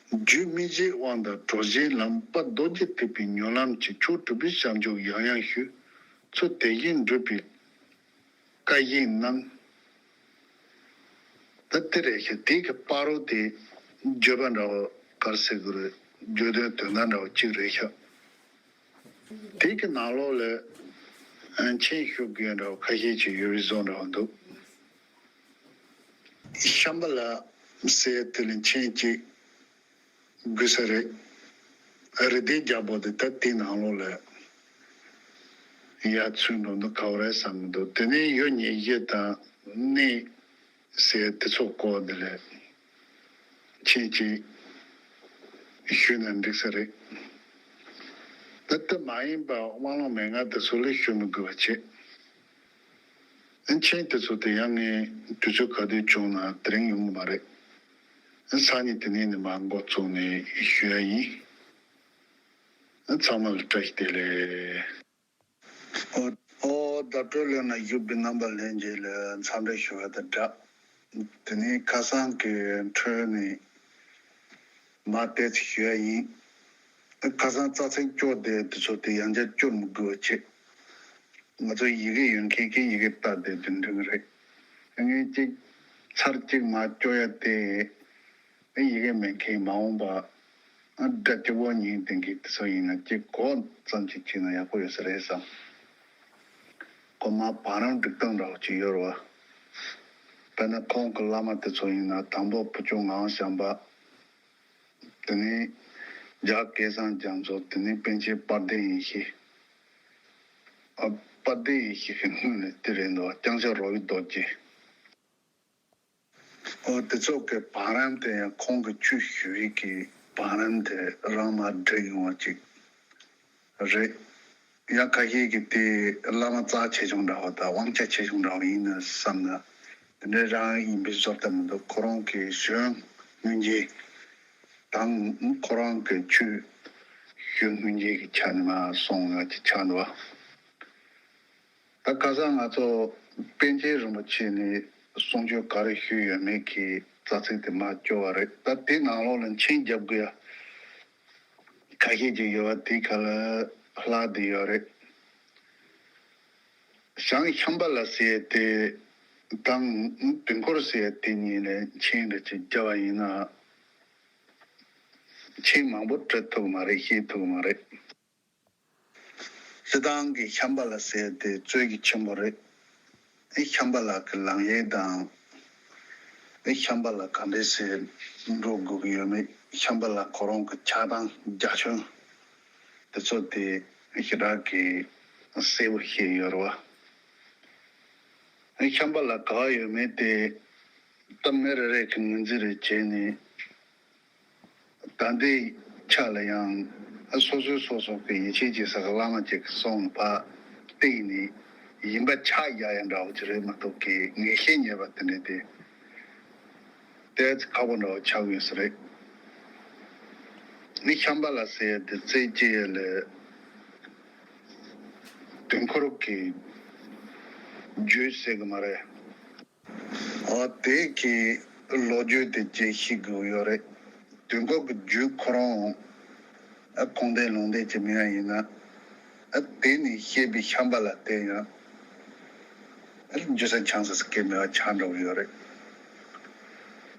རྒྱུད་སྨིན་བྱེད་དབང་དང་གྲོལ་བྱེད་ལམ། དཔལ་རྡོ་རྗེ་ཐེག་པའི་མྱུར་ལམ་གྱི། མཆོག་གྲུབ་པའི་ཞབས་འཇུག་ཡང་ཡང་ཞུ། ཚུལ་དེ་བཞིན་སྒྲུབ་པའི་བཀའ་བཞིན་གནང་། ད་དེ་རེད་ཤག་དེ་གི་བར་རོ་དེ་བརྗོད་པ་འདྲ་བོ་ག་རེ་ཟེར་དགོས་རེད། བརྗོད་དོན་དོན་དག་འདྲ་བོ་གཅིག་རེད་ཤག་དེ་གི་ནང་ལོགས་ལ་མཆན་ཞུ་དགོས་འདྲ་བོ་ཁ་ཤས་ཅིག་ཡོད་པའི་བཟོ་འདྲ་བོ་འདུག་ཤམ་བྷ་ལ་ཟེར་དེ་ལ་མཆན་གཅིག་དགོས་ས་རེད། རིགས་ལྡན་རྒྱལ་པོ་དེ་ད་དེའི་ནང་ལོགས་ལ་ཡར་ཚུད་འགྲོ་འདུག་ག་བ་རེད་བསམ་གྱི་འདུག་དེ་ནས་ཡུལ་ཉི་ཤུ་དང་གནས་ཟེར་དེ་ཚོ་སྐོར་དེ་ལ་མཆན་གཅིག་ཞུས་ན་འགྲིག་ས་རེད། ད་ལྟ་མ་ཡིན་པ་དབང་ལུང་མན་ངག་དེ་ཚོ་ལ་ཞུ་མི་དགོས་པ་བྱེད། མཆན་དེ་ཚོ་དེ་ཡང་ངས་དུས་ཚོད་ག་དུས་བྱུང་ན་དེ་རིང་ཡོང་གི་མ་རེད། སང་ཉིན་དེ་ནས་ནི་མར་འགོ་བཙུགས་ནས་ཞུ་ཡ་ཡིན། ཚང་མ་ལ་བཀྲ་ཤིས་བདེ་ལེགས། ཨོ། ཨོ། བརྡ་སྤྲོད་ལེན་ན་བཞུགས་པའི་རྣམ་པ་ལྷན་རྒྱས་ལ་འཚམས་འདྲི་ཞུ་བ་དང་སྦྲགས། དེ་ནས་ཁ་སང་གི་འཕྲོས་ནས་མར་བལྟས་ཚེ་ཞུ་ཡ་ཡིན། ཁ་སང་རྩ་ཚིག་སྐྱོར་དེ་དེ་ཚོ་དེ་ཡང་བསྐྱར་སྐྱོར་མི་དགོས་པ་བྱེད། ང་ཚོ་ཡི་གེ་ཡོད་མཁན་གྱིས་ཡི་གེ་ལྟ་བསྡད་དེ་འགྲིག་གི་རེད། ངས་གཅིག་ཚར་གཅིག་མར་སྐྱོར་ཡ་དེ། ཨེ་ཡི་གེ་མེད་མཁན་མ་འོངས་པ། ཨ་སྒྲ་སྐྱོ་བོ་ཉན་བསྡད་མཁན་དེ་ཚོ་ཡིན་ན་གཅིག་གོ་ཙམ་ཅིག་བྱས་ན་ཡག་པོ་ཡོད་ས་རེད་བསམ། ཁོ་མར་བང་རིམ་སྒྲིག་སྟངས་འདྲ་བོ་ཅིག་ཡོད་རེད་བ། དཔེར་ན་ཁོང་གི་བླ་མ་དེ་ཚོ་ཡིན་ན་དང་པོ་བུ་ཆུང་ངག་དབང་བྱམས་པ། དེ་ནས་རྒྱ་སྐལ་བཟང་རྒྱ་མཚོ། དེ་ནས་པཎ་ཆེན་དཔལ་ལྡན་ཡེ་ཤེས། ཨ། དཔལ་ལྡན་ཡེ་ཤེས་ཀྱི་སྔོན་ནས་དེ་རེད་འདུག་ལྕང་སྐྱ་རོ་བའི་རྡོ་རྗེ། ཨོ། དེ་ཚོ་གི་བང་རིམ་དེ་ཡང་ཁོང་གི་ཆོས་ཞུ་ཡིག་གི་བང་རིམ་དེ་རང་མར་བསྒྲིགས་ཡོང་བ་ཅིག་རེད། ཡང་ཁ་ཤས་ཀྱིས་དེ་བླ་མ་རྩ་ཆེ་ཆུང་འདྲ་བོ་དང་དབང་ཆ་ཆེ་ཆུང་འདྲ་བོ་ཡིན་ན་བསམ་ན། དེ་འདྲ་རང་ཡིན་པའི་བཟོ་ལྟ་མི་འདུག་ཁོ་རང་གི་གཞོན་སྔོན་རྗེས་དང་ཁོ་རང་གི་ཆོས་ཞུ་སྔོན་རྗེས་ཀྱི་ཆ་ནས་མར་སོང་ཡོད་ཀྱི་ཆགས་འདུག་ད་ཁ་སང་ང་ཚོ་པཎ་ཆེན་རིན་པོ་ཆེ་ནས་གསུང་ཆོས་ག་རེ་ཞུས་ཡོད་མེད་ཀྱི་རྩ་ཚིག་དེ་མར་སྐྱོར་བ་རེད། ད་དེ་ནང་ལོགས་ལ་མཆན་རྒྱབ་དགོས་ཡ་ཁ་ཤས་ཅིག་ཡོད་པ་དེ་ག་ལ་ལྷག་བསྡད་ཡོད་རེད། བྱང་ཤམྦྷ་ལ་ཟེར་ཡ་དེ་དང་དུས་འཁོར་ཟེར་ཡ་དེ་གཉིས་ལ་མཆན་འདྲ་ཅིག་བརྒྱབ་པ་ཡིན་ན་མཆན་མང་པོ་འབྲི་ཐུབ་མ་རེད། ཤེས་ཐུབ་མ་རེད། སྤྱིར་བཏང་གི་ཤམྦྷ་ལ་ཟེར་དེ་རྩོད་ཀྱི་ཆེན་པོ་རེད། ཨེ་ཤམྦྷ་ལ་གི་ལམ་ཡིག་དང་། ཨེ་ཤམྦྷ་ལ་ག་འདྲས་སེ་འགྲོ་དགོས་ཀྱི་ཡོད་མེད། ཤམྦྷ་ལ་ཁོ་རང་གི་ཆགས་སྟངས་རྒྱ་ཁྱོན་དེ་ཚོ་དེ་ཞེ་དྲག་གི་གསལ་པོ་ཤེས་ཡོད་རེད་བ། ཨེ་ཤམྦྷ་ལ་ག་བ་ཡོད་མེད་དེ་ད་མི་རེ་རེ་གི་ངོས་འཛིན་རེ་བྱས་ནས། ད་ལྟའི་ཆ་ལ་ཡང་སོ་སོའི་སོ་སོ་གི་ཡིད་ཆེས་བྱེད་ས་གི་བླ་མ་ཅིག་གི་གསུང་ལ་ཕར་བལྟས་ནས་ཡིན་པ་ཆགས་རྒྱག་ཡ་འདྲ་བོ་ཅིག་རེད་མ་གཏོགས་ཀྱི་ངེས་ཤེས་རྙེད་པ་དེ་འདྲ་དེ་ཏོག་ཙམ་ཁག་པོ་འདྲ་བོ་ཆགས་ཡོད་ས་རེད། ནི་ཤམྦྷ་ལ་ཟེར་ཡ་དེ་རྩེ་གཅིག་ཡ་ལ་དུས་འཁོར་གྱི་རྒྱུད་ཟེར་གི་མ་རེད། འོ། དེ་གི་ལོ་རྒྱུས་དེ་ཅིག་ཤེས་དགོས་ཡོད་རེད། དུས་འཁོར་གྱི་རྒྱུད་ཁོ་རང་ཨ་ཁུངས་ལྡན་ལུང་ལྡན་ཅིག་མིན་པ་ཡིན་ན། ཨ་དེ་ནས་བཤད་པའི་ཤམྦྷ་ལ་དེ་ཡང་ཨ་རྒྱུ་ས་ཆང་ས་སྐད་མེད་པ་ཆགས་འགྲོ་གི་ཡོད་རེད།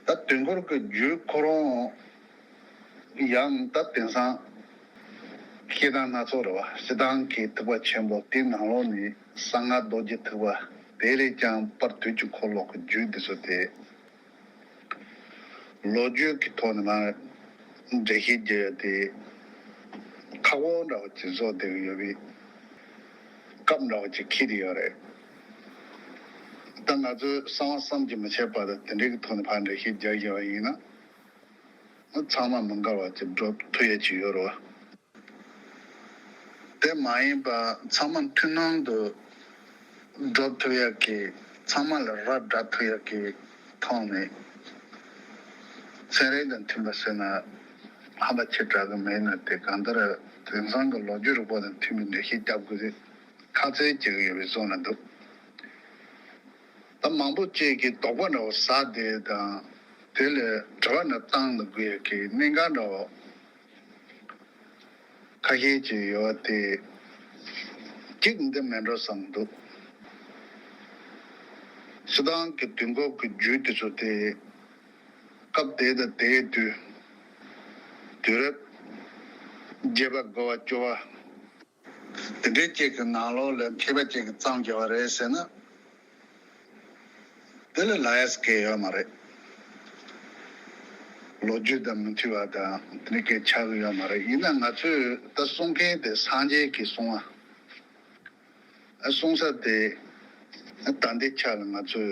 ད་དུས་འཁོར་གྱི་རྒྱུད་ཁོ་རང་ཡང་ད་དེང་སང་བཤད་སྟངས་སྣ་ཚོགས་རེད་བ། སྤྱིར་བཏང་གི་ཐེག་པ་ཆེན་པོ་དེའི་ནང་ལོགས་ནས་གསང་སྔགས་རྡོ་རྗེ་ཐེག་པ་དེ་ལས་ཀྱང་པར་དུས་ཀྱི་འཁོར་ལོ་གི་རྒྱུད་འདི་ཚོ་དེ་ལོ་རྒྱུས་ཀྱི་ཐོག་ནས་མར་འགྲེལ་བཤད་རྒྱག་ཡ་དེ་ཁག་པོ་འདྲ་བོ་ཅིག་བཟོ་བསྡད་ཀྱི་ཡོད་པའི་སྐབས་འདྲ་བོ་ཅིག་འཁེལ་བསྡད་ཡོད་རེད། ད་ང་ཚོས་གསང་བ་བསམ་གྱིས་མི་ཁྱབ་པ་དང་དེ་འདྲའི་གི་ཐོག་ནས་ཕར་འགྲེལ་བཤད་རྒྱག་བཞིན་པ་ཡིན་ན། ཚང་མ་མི་འགལ་བ་ཅིག་སྒྲུབ་ཐུབ་ཡ་ཅིག་ཡོད་རེད་བ། དེ་མ་ཡིན་པ་ཚང་མ་མཐུན་སྣང་དུ་སྒྲུབ་ཐུབ་ཡ་གི། ཚང་མ་ལ་ར་སྒྲ་ཐུབ་ཡ་གི་ཐོག་ནས་ཚན་རིག་དང་མཐུན་པ་ཟེར་ན་ཧམ་པ་ཆེ་དྲགས་གི་མེད་ན། དེ་གང་ལྟར་དེང་སང་གི་ལོ་རྒྱུས་རིག་པ་དང་མཐུན་པའི་འགྲེལ་བཤད་རྒྱབ་དགོས་དེ་ཁག་ཚན་བྱེད་ཀྱི་ཡོད་པའི་བཟོ་ན་འདུག་ད་མང་པོ་ཅིག་གིས་དོགས་པ་འདྲ་བོ་ཟ་བསྡད་དང་། དེ་ལས་དྲི་བ་འདྲ་བཏང་དགོས་ཡ་གི་གནད་འགག་འདྲ་བོ་ཁ་ཤས་ཅིག་ཡོད་དེ། གཅིག་འདི་མེད་འགྲོ་བསམ་འདུག་སྤྱིར་བཏང་གི་དུས་འཁོར་གྱི་རྒྱུད་དེ་ཚོ་དེ་སྐབས་དེ་དང་དེའི་དུས། དུས་རབས་བརྒྱད་པ་དགུ་པ་བཅུ་པ། དེ་འདྲའི་ཅིག་གི་ནང་ལོགས་ལ་མཁས་པ་ཅིག་གིས་བརྩམས་བྱས་པ་རེད་ཟེར་ན། དེ་ལ་ལབ་ཡ་སྐད་ཡོད་མ་རེད། ལོ་རྒྱུས་དང་མི་མཐུན་པ་དང་དེ་འདྲའི་སྐད་ཆགས་ཀྱི་ཡོད་མ་རེད། ཡིན་ན་ང་ཚོས་ད་གསུང་མཁན་དེ་སངས་རྒྱས་ཀྱི་གསུང་བ། ཨ་གསུང་ས་དེ་ད་ལྟའི་ཆ་ལ་ང་ཚོས་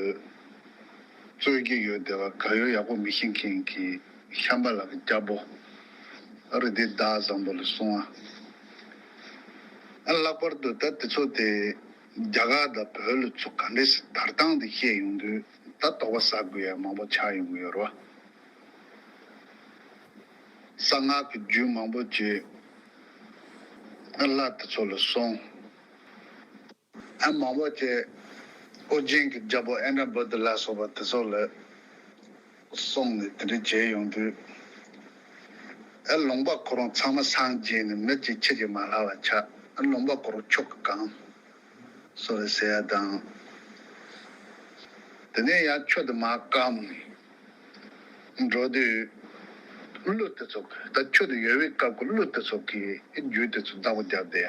རྩོད་ཀྱི་ཡོད་བསྡད་པ་ག་ཡོད་ཡག་པོ་མི་ཤེས་མཁན་གྱི་ཤམྦྷ་ལ་གི་རྒྱལ་པོ་ཨ་རི་དེ་བདག་བཟང་པོ་ལ་གསུང་བ། ཨ་ལྷག་པར་དུ་ད་དེ་ཚོ་དེ་ རྒྱ་གར་དང་བོད་ལ་ཚུར་ག་འདྲས་སེ་དར་སྟངས་དེ་བཤད་ཡོང་དུས་ད་དོགས་པ་ཟ་དགོས་ཡ་མང་པོ་ཆགས་ཡོང་གི་ཡོད་རེད་བ། གསང་སྔགས་ཀྱི་རྒྱུད་མང་པོ་ཅིག་བླ་དེ་ཚོ་ལ་སོང་། ཨ་མང་པོ་ཅིག་ཨོ་རྒྱན་གྱི་རྒྱལ་པོ་ཨེ་ན་བོ་དྷི་ལ་སོགས་པ་དེ་ཚོ་ལ་སོང་ནས་དེ་འདྲ་བྱས་ཡོང་དུས། ཨ་ལུང་པ་ཁོ་རང་ཚང་མ་སངས་རྒྱས་ནས་མི་གཅིག་ཁྱི་གཅིག་མ་ལྷག་པ་ཆགས། ཨ་ལུང་པ་ཁོ་རང་ཆོ་ག་གང་སོ་རེད་ཟེར་ཡ་དང་། དེ་ནས་ཡང་ཆུ་དེ་མར་བསྐམས་ནས་འགྲོ་དུས། ཀླུ་དེ་ཚོ་གི་ད་ཆུ་དེ་ཡོད་པའི་སྐབས་ཀྱི་ཀླུ་དེ་ཚོ་གིས་རྒྱུད་དེ་ཚོ་བདག་པོ་བརྒྱབ་བསྡད་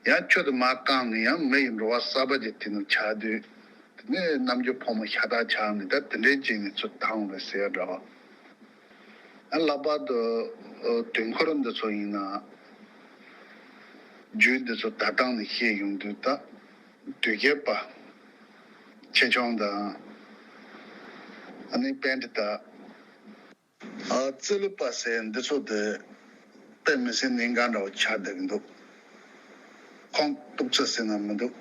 ཡ། ཡང་ཆུ་དེ་མར་བསྐམས་ནས་ཡང་མི་ཡི་འགྲོ་བ་གསར་པ་ཅིག་དེ་ནང་ཆགས་དུས། དེ་ནས་རྣམ་འགྱུར་ཕོ་མོ་ཤ་སྟག་ཆགས་ནས་ད་དེ་འདྲའི་ཅིག་ནས་ཚུར་བཏང་བ་རེད་ཟེར་ཡ་འདྲ་བ། ཨ་ལྷག་པར་དུ་ཨ་དུས་འཁོར་འདི་ཚོ་ཡིན་ན། རྒྱུད་འདི་ཚོ་ད་ཐང་ནས་བཤད་ཡོང་དུས་ད། དུས་རྒྱལ་པ། ཆེ་ཆུང་དང་། ཨ་ནི་པཎྜི་ཏ། ཨ་ཙི་ལུ་པ་ཟེར་འདི་ཚོ་དེ་དཔེ་མི་སྲིད་གནད་འགག་འདྲ་བོ་ཆགས་བསྡད་ཀྱི་འདུག་ཁོང་གཏུག་ཚོད་ཟེར་ན་མི་འདུག་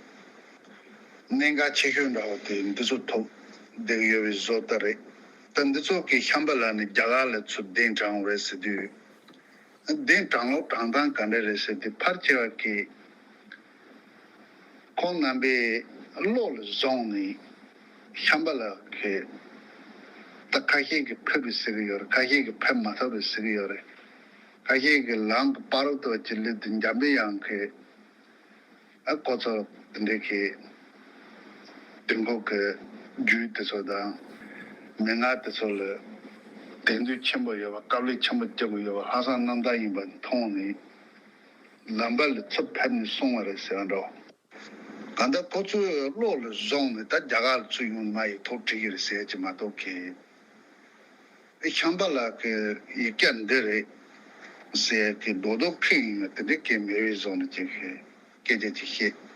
གནད་འགག་ཆེ་ཤོས་འདྲ་བོ་དེ་འདི་ཚོ་ཐོག་བསྡད་ཀྱི་ཡོད་པའི་བཟོ་ལྟ་རེད། ད་འདི་ཚོ་གི་ཤམྦྷ་ལ་ནས་རྒྱ་གར་ལ་ཚུར་གདན་དྲངས་པ་རེད་ཟེར་དུས། གདན་དྲངས་ལུགས་དྲངས་སྟངས་ག་འདྲ་རེད་ཟེར་དུས་ཕལ་ཆེ་བ་གིས། ཁོང་རྣམ་པས་བློ་ལ་བཟུང་ནས་ཤམྦྷ་ལ་གི། ད་ཁ་ཤས་ཀྱིས་ཕེབས་པའི་ཟེར་གྱི་ཡོད་རེད། ཁ་ཤས་ཀྱིས་ཕེབས་མ་ཐུབ་པའི་ཟེར་གྱི་ཡོད་རེད། ཁ་ཤས་ཀྱིས་ལམ་གྱི་བར་དུ་ཅི་ལི་དེ་འཇམ་པའི་དབྱངས་ཀྱིས། ཨ་ཁོ་ཚོ་དེ་འདྲའི་གི་དུས་འཁོར་གྱི་རྒྱུད་དེ་ཚོ་དང་། མན་ངག་དེ་ཚོ་ལ་དད་འདུན་ཆེན་པོ་ཡོད་པ། དཀའ་ལས་ཆེན་པོ་རྒྱག་གི་ཡོད་པ། ལྷག་བསམ་རྣམ་དག་ཡིན་པ་མཐོང་ནས་ལམ་བར་ལ་ཚུར་ཕེབས་ནས་གསུངས་པ་རེད་ཟེར་བ་འདྲ། གང་ལྟར་ཁོ་ཚོས་བློ་ལ་བཟུང་ནས་ད་རྒྱ་གར་ལ་ཚུར་ཡོང་མ་ཡི་ཐོག་བྲིས་ཀྱི་རེད་ཟེར་གྱི་མ་གཏོགས་གི། ཨེ་ཤམྦྷ་ལ་གི་ཡིག་བརྒྱ་འདི་རེད་ཟེར་གི་རྡོག་རྡོག་ཁེངས་ཡིན་ན་དེ་འདྲའི་སྐད་མེད་པའི་བཟོ་འདྲ་ཅིག་གི་སྐད་ཆ་ཅིག་བཤད།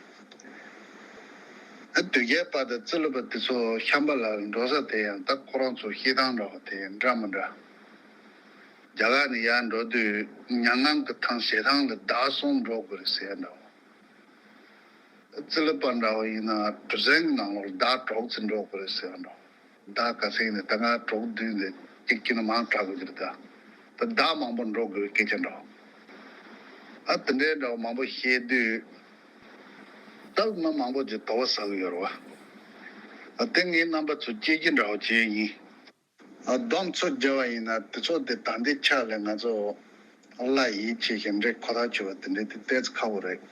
ཨ་དུས་རྒྱལ་པ་དང་ཙི་ལུ་པ་དེ་ཚོ་ཤམྦྷ་ལ་འགྲོ་ས་དེ་ཡང་ད་ཁོ་རང་ཚོ་བཤད་སྟངས་འདྲ་བ་དེ་འདྲ་མི་འདྲ། རྒྱ་གར་ནས་ཡར་འགྲོ་དུས་མྱ་ངམ་གྱི་ཐང་ཞེ་ཐང་ལ་བདག་སོང་འགྲོ་དགོས་རེད་ཟེར་འདྲ་བ། ཙི་ལི་པ་འདྲ་བ་ཡིན་ན་གྲུ་གཟིངས་ནང་ལོགས་ཟླ་དྲུག་ཙམ་འགྲོ་དགོས་རེད་ཟེར་བ་འདྲ། ཟླ་ག་ཚོད་ཡིན་ན་ད་ང་དྲུག་བདུན་ནས་གཅིག་གཅིག་ནས་མང་དྲགས་དགོས་ཀྱི་རེད་ད། ད་ཟླ་མང་པོ་འགྲོ་དགོས་པའི་སྐད་ཆ་འདྲ། ཨ་དེ་འདྲའི་འདྲ་བ་མང་པོ་བཤད་དུས། ད་མི་མང་པོ་ཅིག་དོགས་པ་ཟ་གི་ཡོད་རེད་བ། ཨ་དེ་ངའི་རྣམ་པ་ཚོ་སྐྱེ་རྒྱུ་འདྲ་བ་བྱས་ཡིན། ཨ་སྡོམ་ཚུར་བརྒྱབ་པ་ཡིན་ན་དེ་ཚོ་དེ་ད་ལྟའི་ཆ་ལ་ང་ཚོ་ལ་ཡིད་ཆེས་ཤིང་འདྲེ་ཁོ་ཐག་ཆོད་པ་དེ་འདྲའི་དེ་ཏོག་ཙམ་ཁག་པོ་རེད།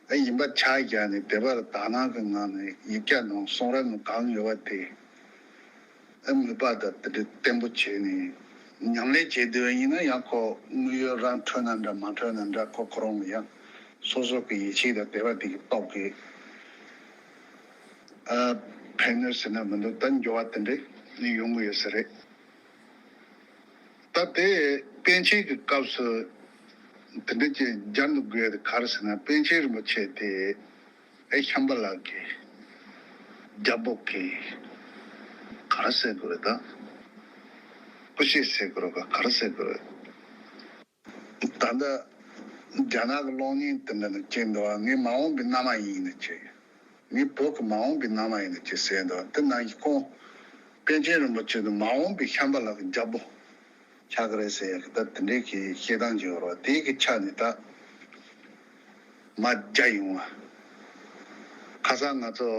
ཨ་ཡིན་པ་ཆ་བཞག་ནས་དེ་བར་དག་སྣང་གི་ངང་ནས་ཡིག་བརྒྱ་ནང་གསུང་རབ་ནང་གང་ཡོད་པ་དེ་ཨ་མོས་པ་དང་དེ་འདྲའི་བརྟན་པོ་བྱས་ནས་ཉམས་ལེན་བྱེད་འདོད་པ་ཡིན་ན་ཡང་ཁོ་དངོས་ཡོད་རང་འཕྲོད་ན་འདྲ་མ་འཕྲོད་ན་འདྲ་ཁོ་ཁོ་རང་ལ་ཡང་སོ་སོ་གི་ཡིད་ཆེས་དང་དད་པ་དེ་གི་སྟོབས་ཀྱིས། ཨ་ཕན་ནུས་ཟེར་ན་མི་འདུག་ད་འགྱུར་བ་དེ་འདྲ་ཡོང་གི་ཡོད་ས་རེད། ད་དེ་པཎ་ཆེན་གྱི་སྐབས་སུ་དེ་འདྲ་ཅིག་སྦྱར་འདུག་དགོས་ཡ་དེ་ག་རེ་ཟེར་ན་པཎ་ཆེན་རིན་པོ་ཆེ་དེ་ཨེ་ཤམྦྷ་ལ་གི་རྒྱལ་པོ་གི་ག་རེ་ཟེར་དགོས་རེད་ད། སྐུ་གཤེགས་ཟེར་དགོས་རེད་ག་ག་རེ་ཟེར་དགོས་རེད། ད་ལྟ་རྒྱ་ནག་གི་གློག་བརྙན་དེ་འདྲ་ནང་བྱས་འདུག་ངའི་མ་འོངས་པའི་མནའ་མ་ཡིན་ནི་ཅི། ངའི་བུ་གི་མ་འོངས་པའི་མནའ་མ་ཡིན་ནི་ཅི་ཟེར་འདུག་དེ་ནང་གི་ཁོང་པཎ་ཆེན་རིན་པོ་ཆེ་དེ་མ་འོངས་པའི་ཤམྦྷ་ལ་གི་རྒྱལ་པོ་ཆགས་ཀྱི་རེད་ཟེར་ཡ་གི་ད་དེ་འདྲའི་གི་བཤད་སྟངས་ཅིག་ཡོད་རེད་བ། དེའི་གི་ཆ་ནས་ད། མ་རྒྱ་ཡོང་བ། ཁ་སང་ང་ཚོ་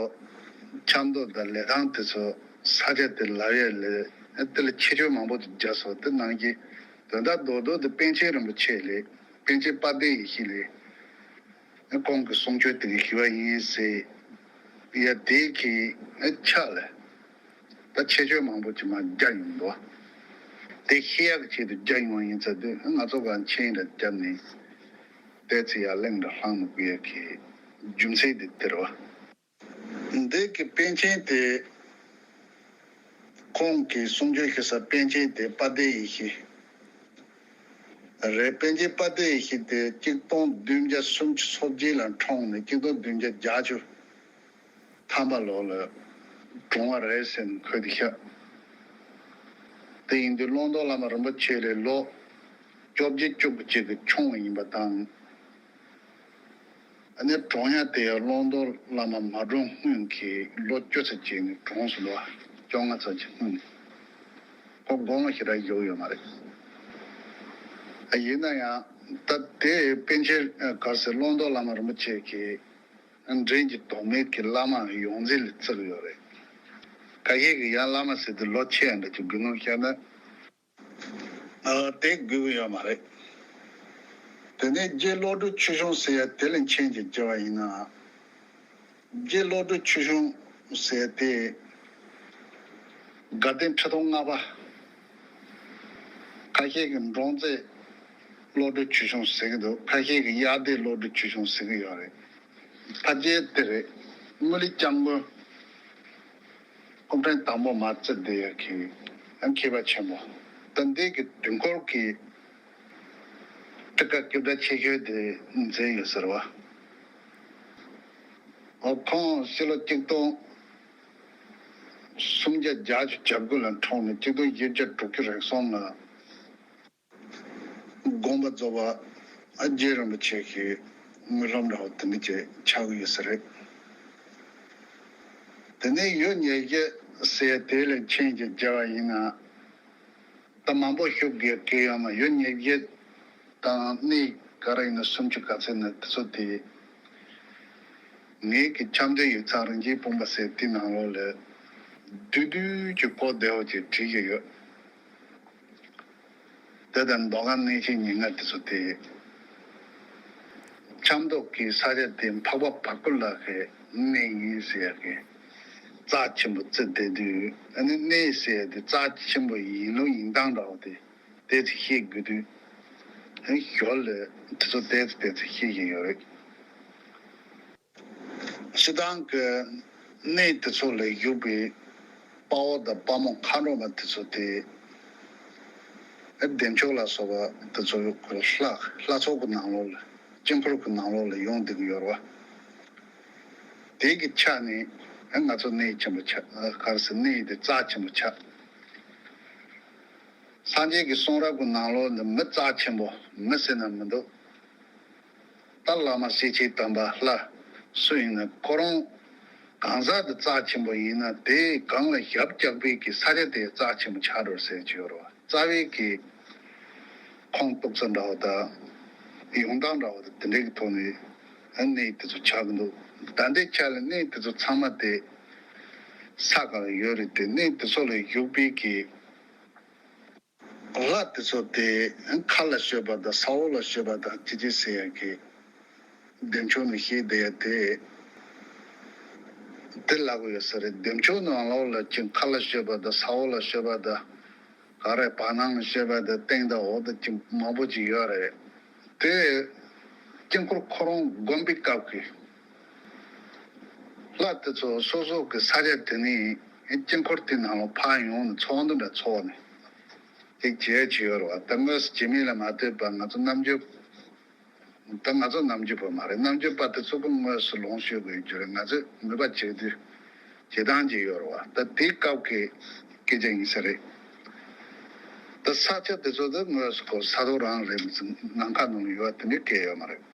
ཆབ་མདོ་དང་ལི་ཐང་དེ་ཚོ་ས་ཆ་དེ་ལབ་ཡས་ལས་དེ་ལ་ཆེ་ཆུང་མང་པོ་ཅིག་བརྒྱབ་སོང་། དེ་ནང་གི་དོན་དག་རྡོག་རྡོག་དེ་པཎ་ཆེན་རིན་པོ་ཆེ་ལས་པཎ་ཆེན་དཔལ་ལྡན་ཡེ་ཤེས་ལས་ཁོང་གི་གསུང་ཆོས་དེ་གི་ཞུ་བ་ཡིན་ཟེར་ཡ་དེ་གི་ཆ་ལ། ད་ཆེ་ཆུང་མང་པོ་ཅིག་མར་རྒྱག་ཡོང་འདུག་དེ་ཤེས་ཡག་གི་ཆེད་དུ་རྒྱག་ཡོང་བ་ཡིན་ཙང་དུས་ང་ཚོ་གང་མཆན་འདྲ་བརྒྱབ་ནས་བལྟས་ཚེ་ཡར་གླེང་འདྲ་བསླངས་ནས་དགོས་ཡག་གི་རྒྱུ་མཚན་དེ་དེ་རེད་བ། འདི་གི་པཎ་ཆེན་དེ་ཁོང་གི་གསུང་ཆོས་ཤེས་ས་པཎ་ཆེན་དེ་དཔལ་ལྡན་ཡེ་ཤེས་རེད། པཎ་ཆེན་དཔལ་ལྡན་ཡེ་ཤེས་དེ་གཅིག་སྟོང་བདུན་བརྒྱ་སུམ་ཅུ་སོ་བརྒྱད་ལ་འཁྲུངས་ནས་གཅིག་སྟོང་བདུན་བརྒྱ་བརྒྱད་ཅུ། ཐམ་པ་ལོ་ལ་གྲོངས་པ་རེད་ཟེར་ནས་འཁོད་དེ་ཤག་དེ་ཡིན་དུས་ཀློང་རྡོལ་བླ་མ་རིན་པོ་ཆེ་ལས་ལོ་བཅོ་བརྒྱད་བཅུ་དགུ་ཅིག་གི་ཆུང་བ་ཡིན་པ་དང་། ཨ་ནི་གྲོངས་ཡ་དེ་ཡང་ཀློང་རྡོལ་བླ་མ་མ་གྲོངས་སྔོན་གྱི་ལོ་བཅུ་ཙམ་ཅིག་ནས་གྲོངས་སོང་ལོ། བཅོ་ལྔ་ཙམ་ཅིག་སྔོན་ནས། ཁོ་དགུང་ལོ་ཞེ་དྲག་བཞུགས་ཡོད་མ་རེད། ཨ་ཡིན་ན་ཡང་ད་དེ་པཎ་ཆེན་ག་རེ་ཟེར་ཀློང་རྡོལ་བླ་མ་རིན་པོ་ཆེ་གི་འདྲེན་གྱི་དོན་མེད་ཀྱི་བླ་མ་ཡོངས་འཛིན་ལ་བརྩི་གི་ཡོད་རེད། ཁ་ཤས་ཀྱིས་ཡང་བླ་མ་ཟེར་དུས་ལོ་ཆེ་ཡང་འདྲ་ཅིག་དགོས་ནོ་བཤད་ན། ཨ་དེ་དགོས་ཀྱི་ཡོད་མ་རེད། དེ་ནས་རྗེ་བློ་གྲོས་ཆོས་སྐྱོང་ཟེར་ཡ་དེ་ལ་མཆན་ཅིག་བརྒྱབ་པ་ཡིན་ན། རྗེ་བློ་གྲོས་ཆོས་སྐྱོང་ཟེར་ཡ་དེ་དགའ་ལྡན་ཁྲི་སྟོང་ལྔ་པ། ཁ་ཤས་ཀྱིས་འབྲོང་རྩེ་བློ་གྲོས་ཆོས་སྐྱོང་ཟེར་གྱི་འདུག་ཁ་ཤས་ཀྱིས་གཡག་སྡེ་བློ་གྲོས་ཆོས་སྐྱོང་ཟེར་གྱི་ཡོད་རེད། ཕལ་ཆེར་དེ་རེད། དངུལ་ལས་སྐྱབས་མགོན། སྐུ་ཕྲེང་དང་པོ་མ་བརྩི་བསྡད་ཡ་གི་མཁས་པ་ཆེན་པོ། ད་འདི་གི་དུས་འཁོར་གྱི་ཊཱི་ཀ་སྐད་གྲགས་ཆེ་ཤོས་དེ་མཛད་ཡོད་ཟེར་བ། ཨོ་ཁོང་ཕྱི་ལོ་གཅིག་སྟོང་སུམ་བརྒྱ་བརྒྱད་ཅུ་གྱ་དགུ་ལ་འཁྲུངས་ནས་གཅིག་སྟོང་བཞི་བརྒྱ་དྲུག་ཅུ་རེ་གསུམ་ལ། དགོངས་པ་རྫོགས་པ་ཨ་རྗེ་རིན་པོ་ཆེ་གི་དངོས་སློབ་འདྲ་བོ་དེ་འདྲ་ཅིག་ཆགས་ཀྱི་ཡོད་ས་རེད། དེ་ནས་ཡོ་ཉེར་བཞི་ཟེར་དེ་ལ་མཆན་ཅིག་བརྒྱབ་པ་ཡིན་ན། ད་མང་པོ་ཤོད་དགོས་ཀྱི་ཡོད་མ། ཡོ་ཉེར་བཞི་དང་གནས་ག་རེ་ཡིན་ན་སུམ་ཅུ་ག་ཚོད་ན་དེ་ཚོ་དེ། ངེད་ཀྱི་ཆབ་མདོའི་ཡིག་ཚང་རིན་ཆེན་སྤུངས་པ་ཟེར་དེ་ནང་ལོགས་ལ་བསྡུས་བསྡུས་ཀྱི་གོ་བདེ་བོ་ཅིག་བྲིས་ཀྱི་ཡོད། དེ་དང་མདོ་སྔགས་གནས་ཆེན་ཉེར་ལྔ་དེ་ཚོ་དེ། ཆབ་མདོ་གི་ས་ཆ་དེ་འཕགས་པ་བ་ཀུ་ལ་གི་གནས་ཡིན་ཟེར་ཡ་གི་རྩ་ཆེན་པོ་བརྩི་བསྡད་དུས། ཨ་ནི་གནས་ཟེར་ཡ་དེ་རྩ་ཆེན་པོ་ཡིན་ལུགས་ཡིན་སྟངས་འདྲ་བོ་དེ་ཏོག་ཙམ་ཤེས་དགོས་དུས། ཨ་ནི་ཞོར་ལ་དེ་ཚོ་ཏོག་ཙམ་ཏོག་ཙམ་ཤེས་བཞིན་ཡོད་རེད། སྤྱིར་བཏང་གི་གནས་དེ་ཚོ་ལ་བཞུགས་པའི་དཔའ་བོ་དང་དཔའ་མོ་མཁའ་འགྲོ་མ་དེ་ཚོ་དེ། བདེ་མཆོག་ལ་སོགས་པ་དེ་ཚོ་ལྷ་ལྷ་ཚོགས་ཀྱི་ནང་ལོགས་ལ་དཀྱིལ་འཁོར་གྱི་ནང་ལོགས་ལ་ཡོང་བསྡད་ཀྱི་ཡོད་རེད་བ། དེ་གི་ཆ་ནས་ང་ཚོ་གནས་ཆེན་པོ་ཆགས། ག་རེ་ཟེར། གནས་དེ་རྩ་ཆེན་པོ་ཆགས། སངས་རྒྱས་ཀྱི་གསུང་རབ་ཀྱི་ནང་ལོགས་ནས་མི་རྩ་ཆེན་པོ་མི་ཟེར་ན་མི་འདུག་ད་བླ་མ་སྲས་བཅས་དམ་པ་ལྷ་སུ་ཡིན་ན་ཁོ་རང་གང་ཟག་དེ་རྩ་ཆེན་པོ་ཡིན་ན། དེའི་སྒང་ལ་ཞབས་བཀྱག་པའི་གི་ས་ཆ་དེ་རྩ་ཆེན་པོ་ཆགས་འགྲོ་ཟེར་གྱི་ཡོད་རེད་བ། རྩ་བའི་གི་ཁོངས་གཏུགས་ས་འདྲ་བ་དང་། ཡོང་སྟངས་འདྲ་བ་དང་དེ་འདྲའི་གི་ཐོག་ནས་གནས་དེ་ཚོ་ཆགས་ཀྱི་འདུག་ད་ལྟའི་ཆ་ལ་གནས་དེ་ཚོ་ཚང་མ་དེ་ས་གང་ལ་ཡོད་རེད་དེ། གནས་དེ་ཚོ་ལ་བཞུགས་པའི་གི་ལྷ་དེ་ཚོ་དེ་མཁའ་ལ་སྤྱོད་པ་དང་ས་འོག་ལ་སྤྱོད་པ་དང་ཅི་ཅི་ཟེར་ཡ་གི་བདེ་མཆོག་ནས་བཤད་བསྡད་ཡ་དེ། དེ་ལབ་ཀྱི་ཡོད་ས་རེད། བདེ་མཆོག་ནང་ལོགས་ལ་ཅིག་མཁའ་ལ་སྤྱོད་པ་དང་ས་འོག་ལ་སྤྱོད་པ་དང་། ག་རེ་བར་སྣང་ལ་སྤྱོད་པ་དང་སྟེང་དང་འོག་དང་ཅིག་མང་པོ་ཅིག་ཡོད་རེད། དེ་དཀྱིལ་འཁོར་ཁོ་རང་བསྒོམ་པའི་སྐབས་ཀྱི་ལྷ་དེ་ཚོ་སོ་སོ་གི་ས་ཆ་དེ་ནས་དཀྱིལ་འཁོར་དེ་ནང་ལ་ཕར་ཡོང་ནས་ཚོགས་འདུ་འདྲ་ཚོགས་ནས་ཅིག་བྱས་བྱས་ཡོད་རེད་བ། ད་དངོས་སུ་བྱེད་མིན་ལ་མ་ལྟོས་པར་ང་ཚོ་ནམ་རྒྱུན། ད་ང་ཚོ་ནམ་རྒྱུན་པ་མ་རེད། ནམ་རྒྱུན་པ་དེ་ཚོ་གི་དངོས་སུ་ལོངས་སྤྱོད་དགོས་རྒྱུ་རེད། ང་ཚོས་ནུས་པ་བྱེད་དུས་བྱེད་སྟངས་ཅིག་ཡོད་རེད་བ། ད་དེའི་སྐབས་ཀྱི་སྐད་ཆ་ཡིན་ས་རེད། ད་ས་ཆ་དེ་ཚོ་དེ་དངོས་སུ་ཁོ་ས་ཐོག་རང་རེད། ནམ་མཁའ་ནང་ལ་ཡོད་པ་དེ་འདྲའི་སྐད་ཡོད་མ་རེད།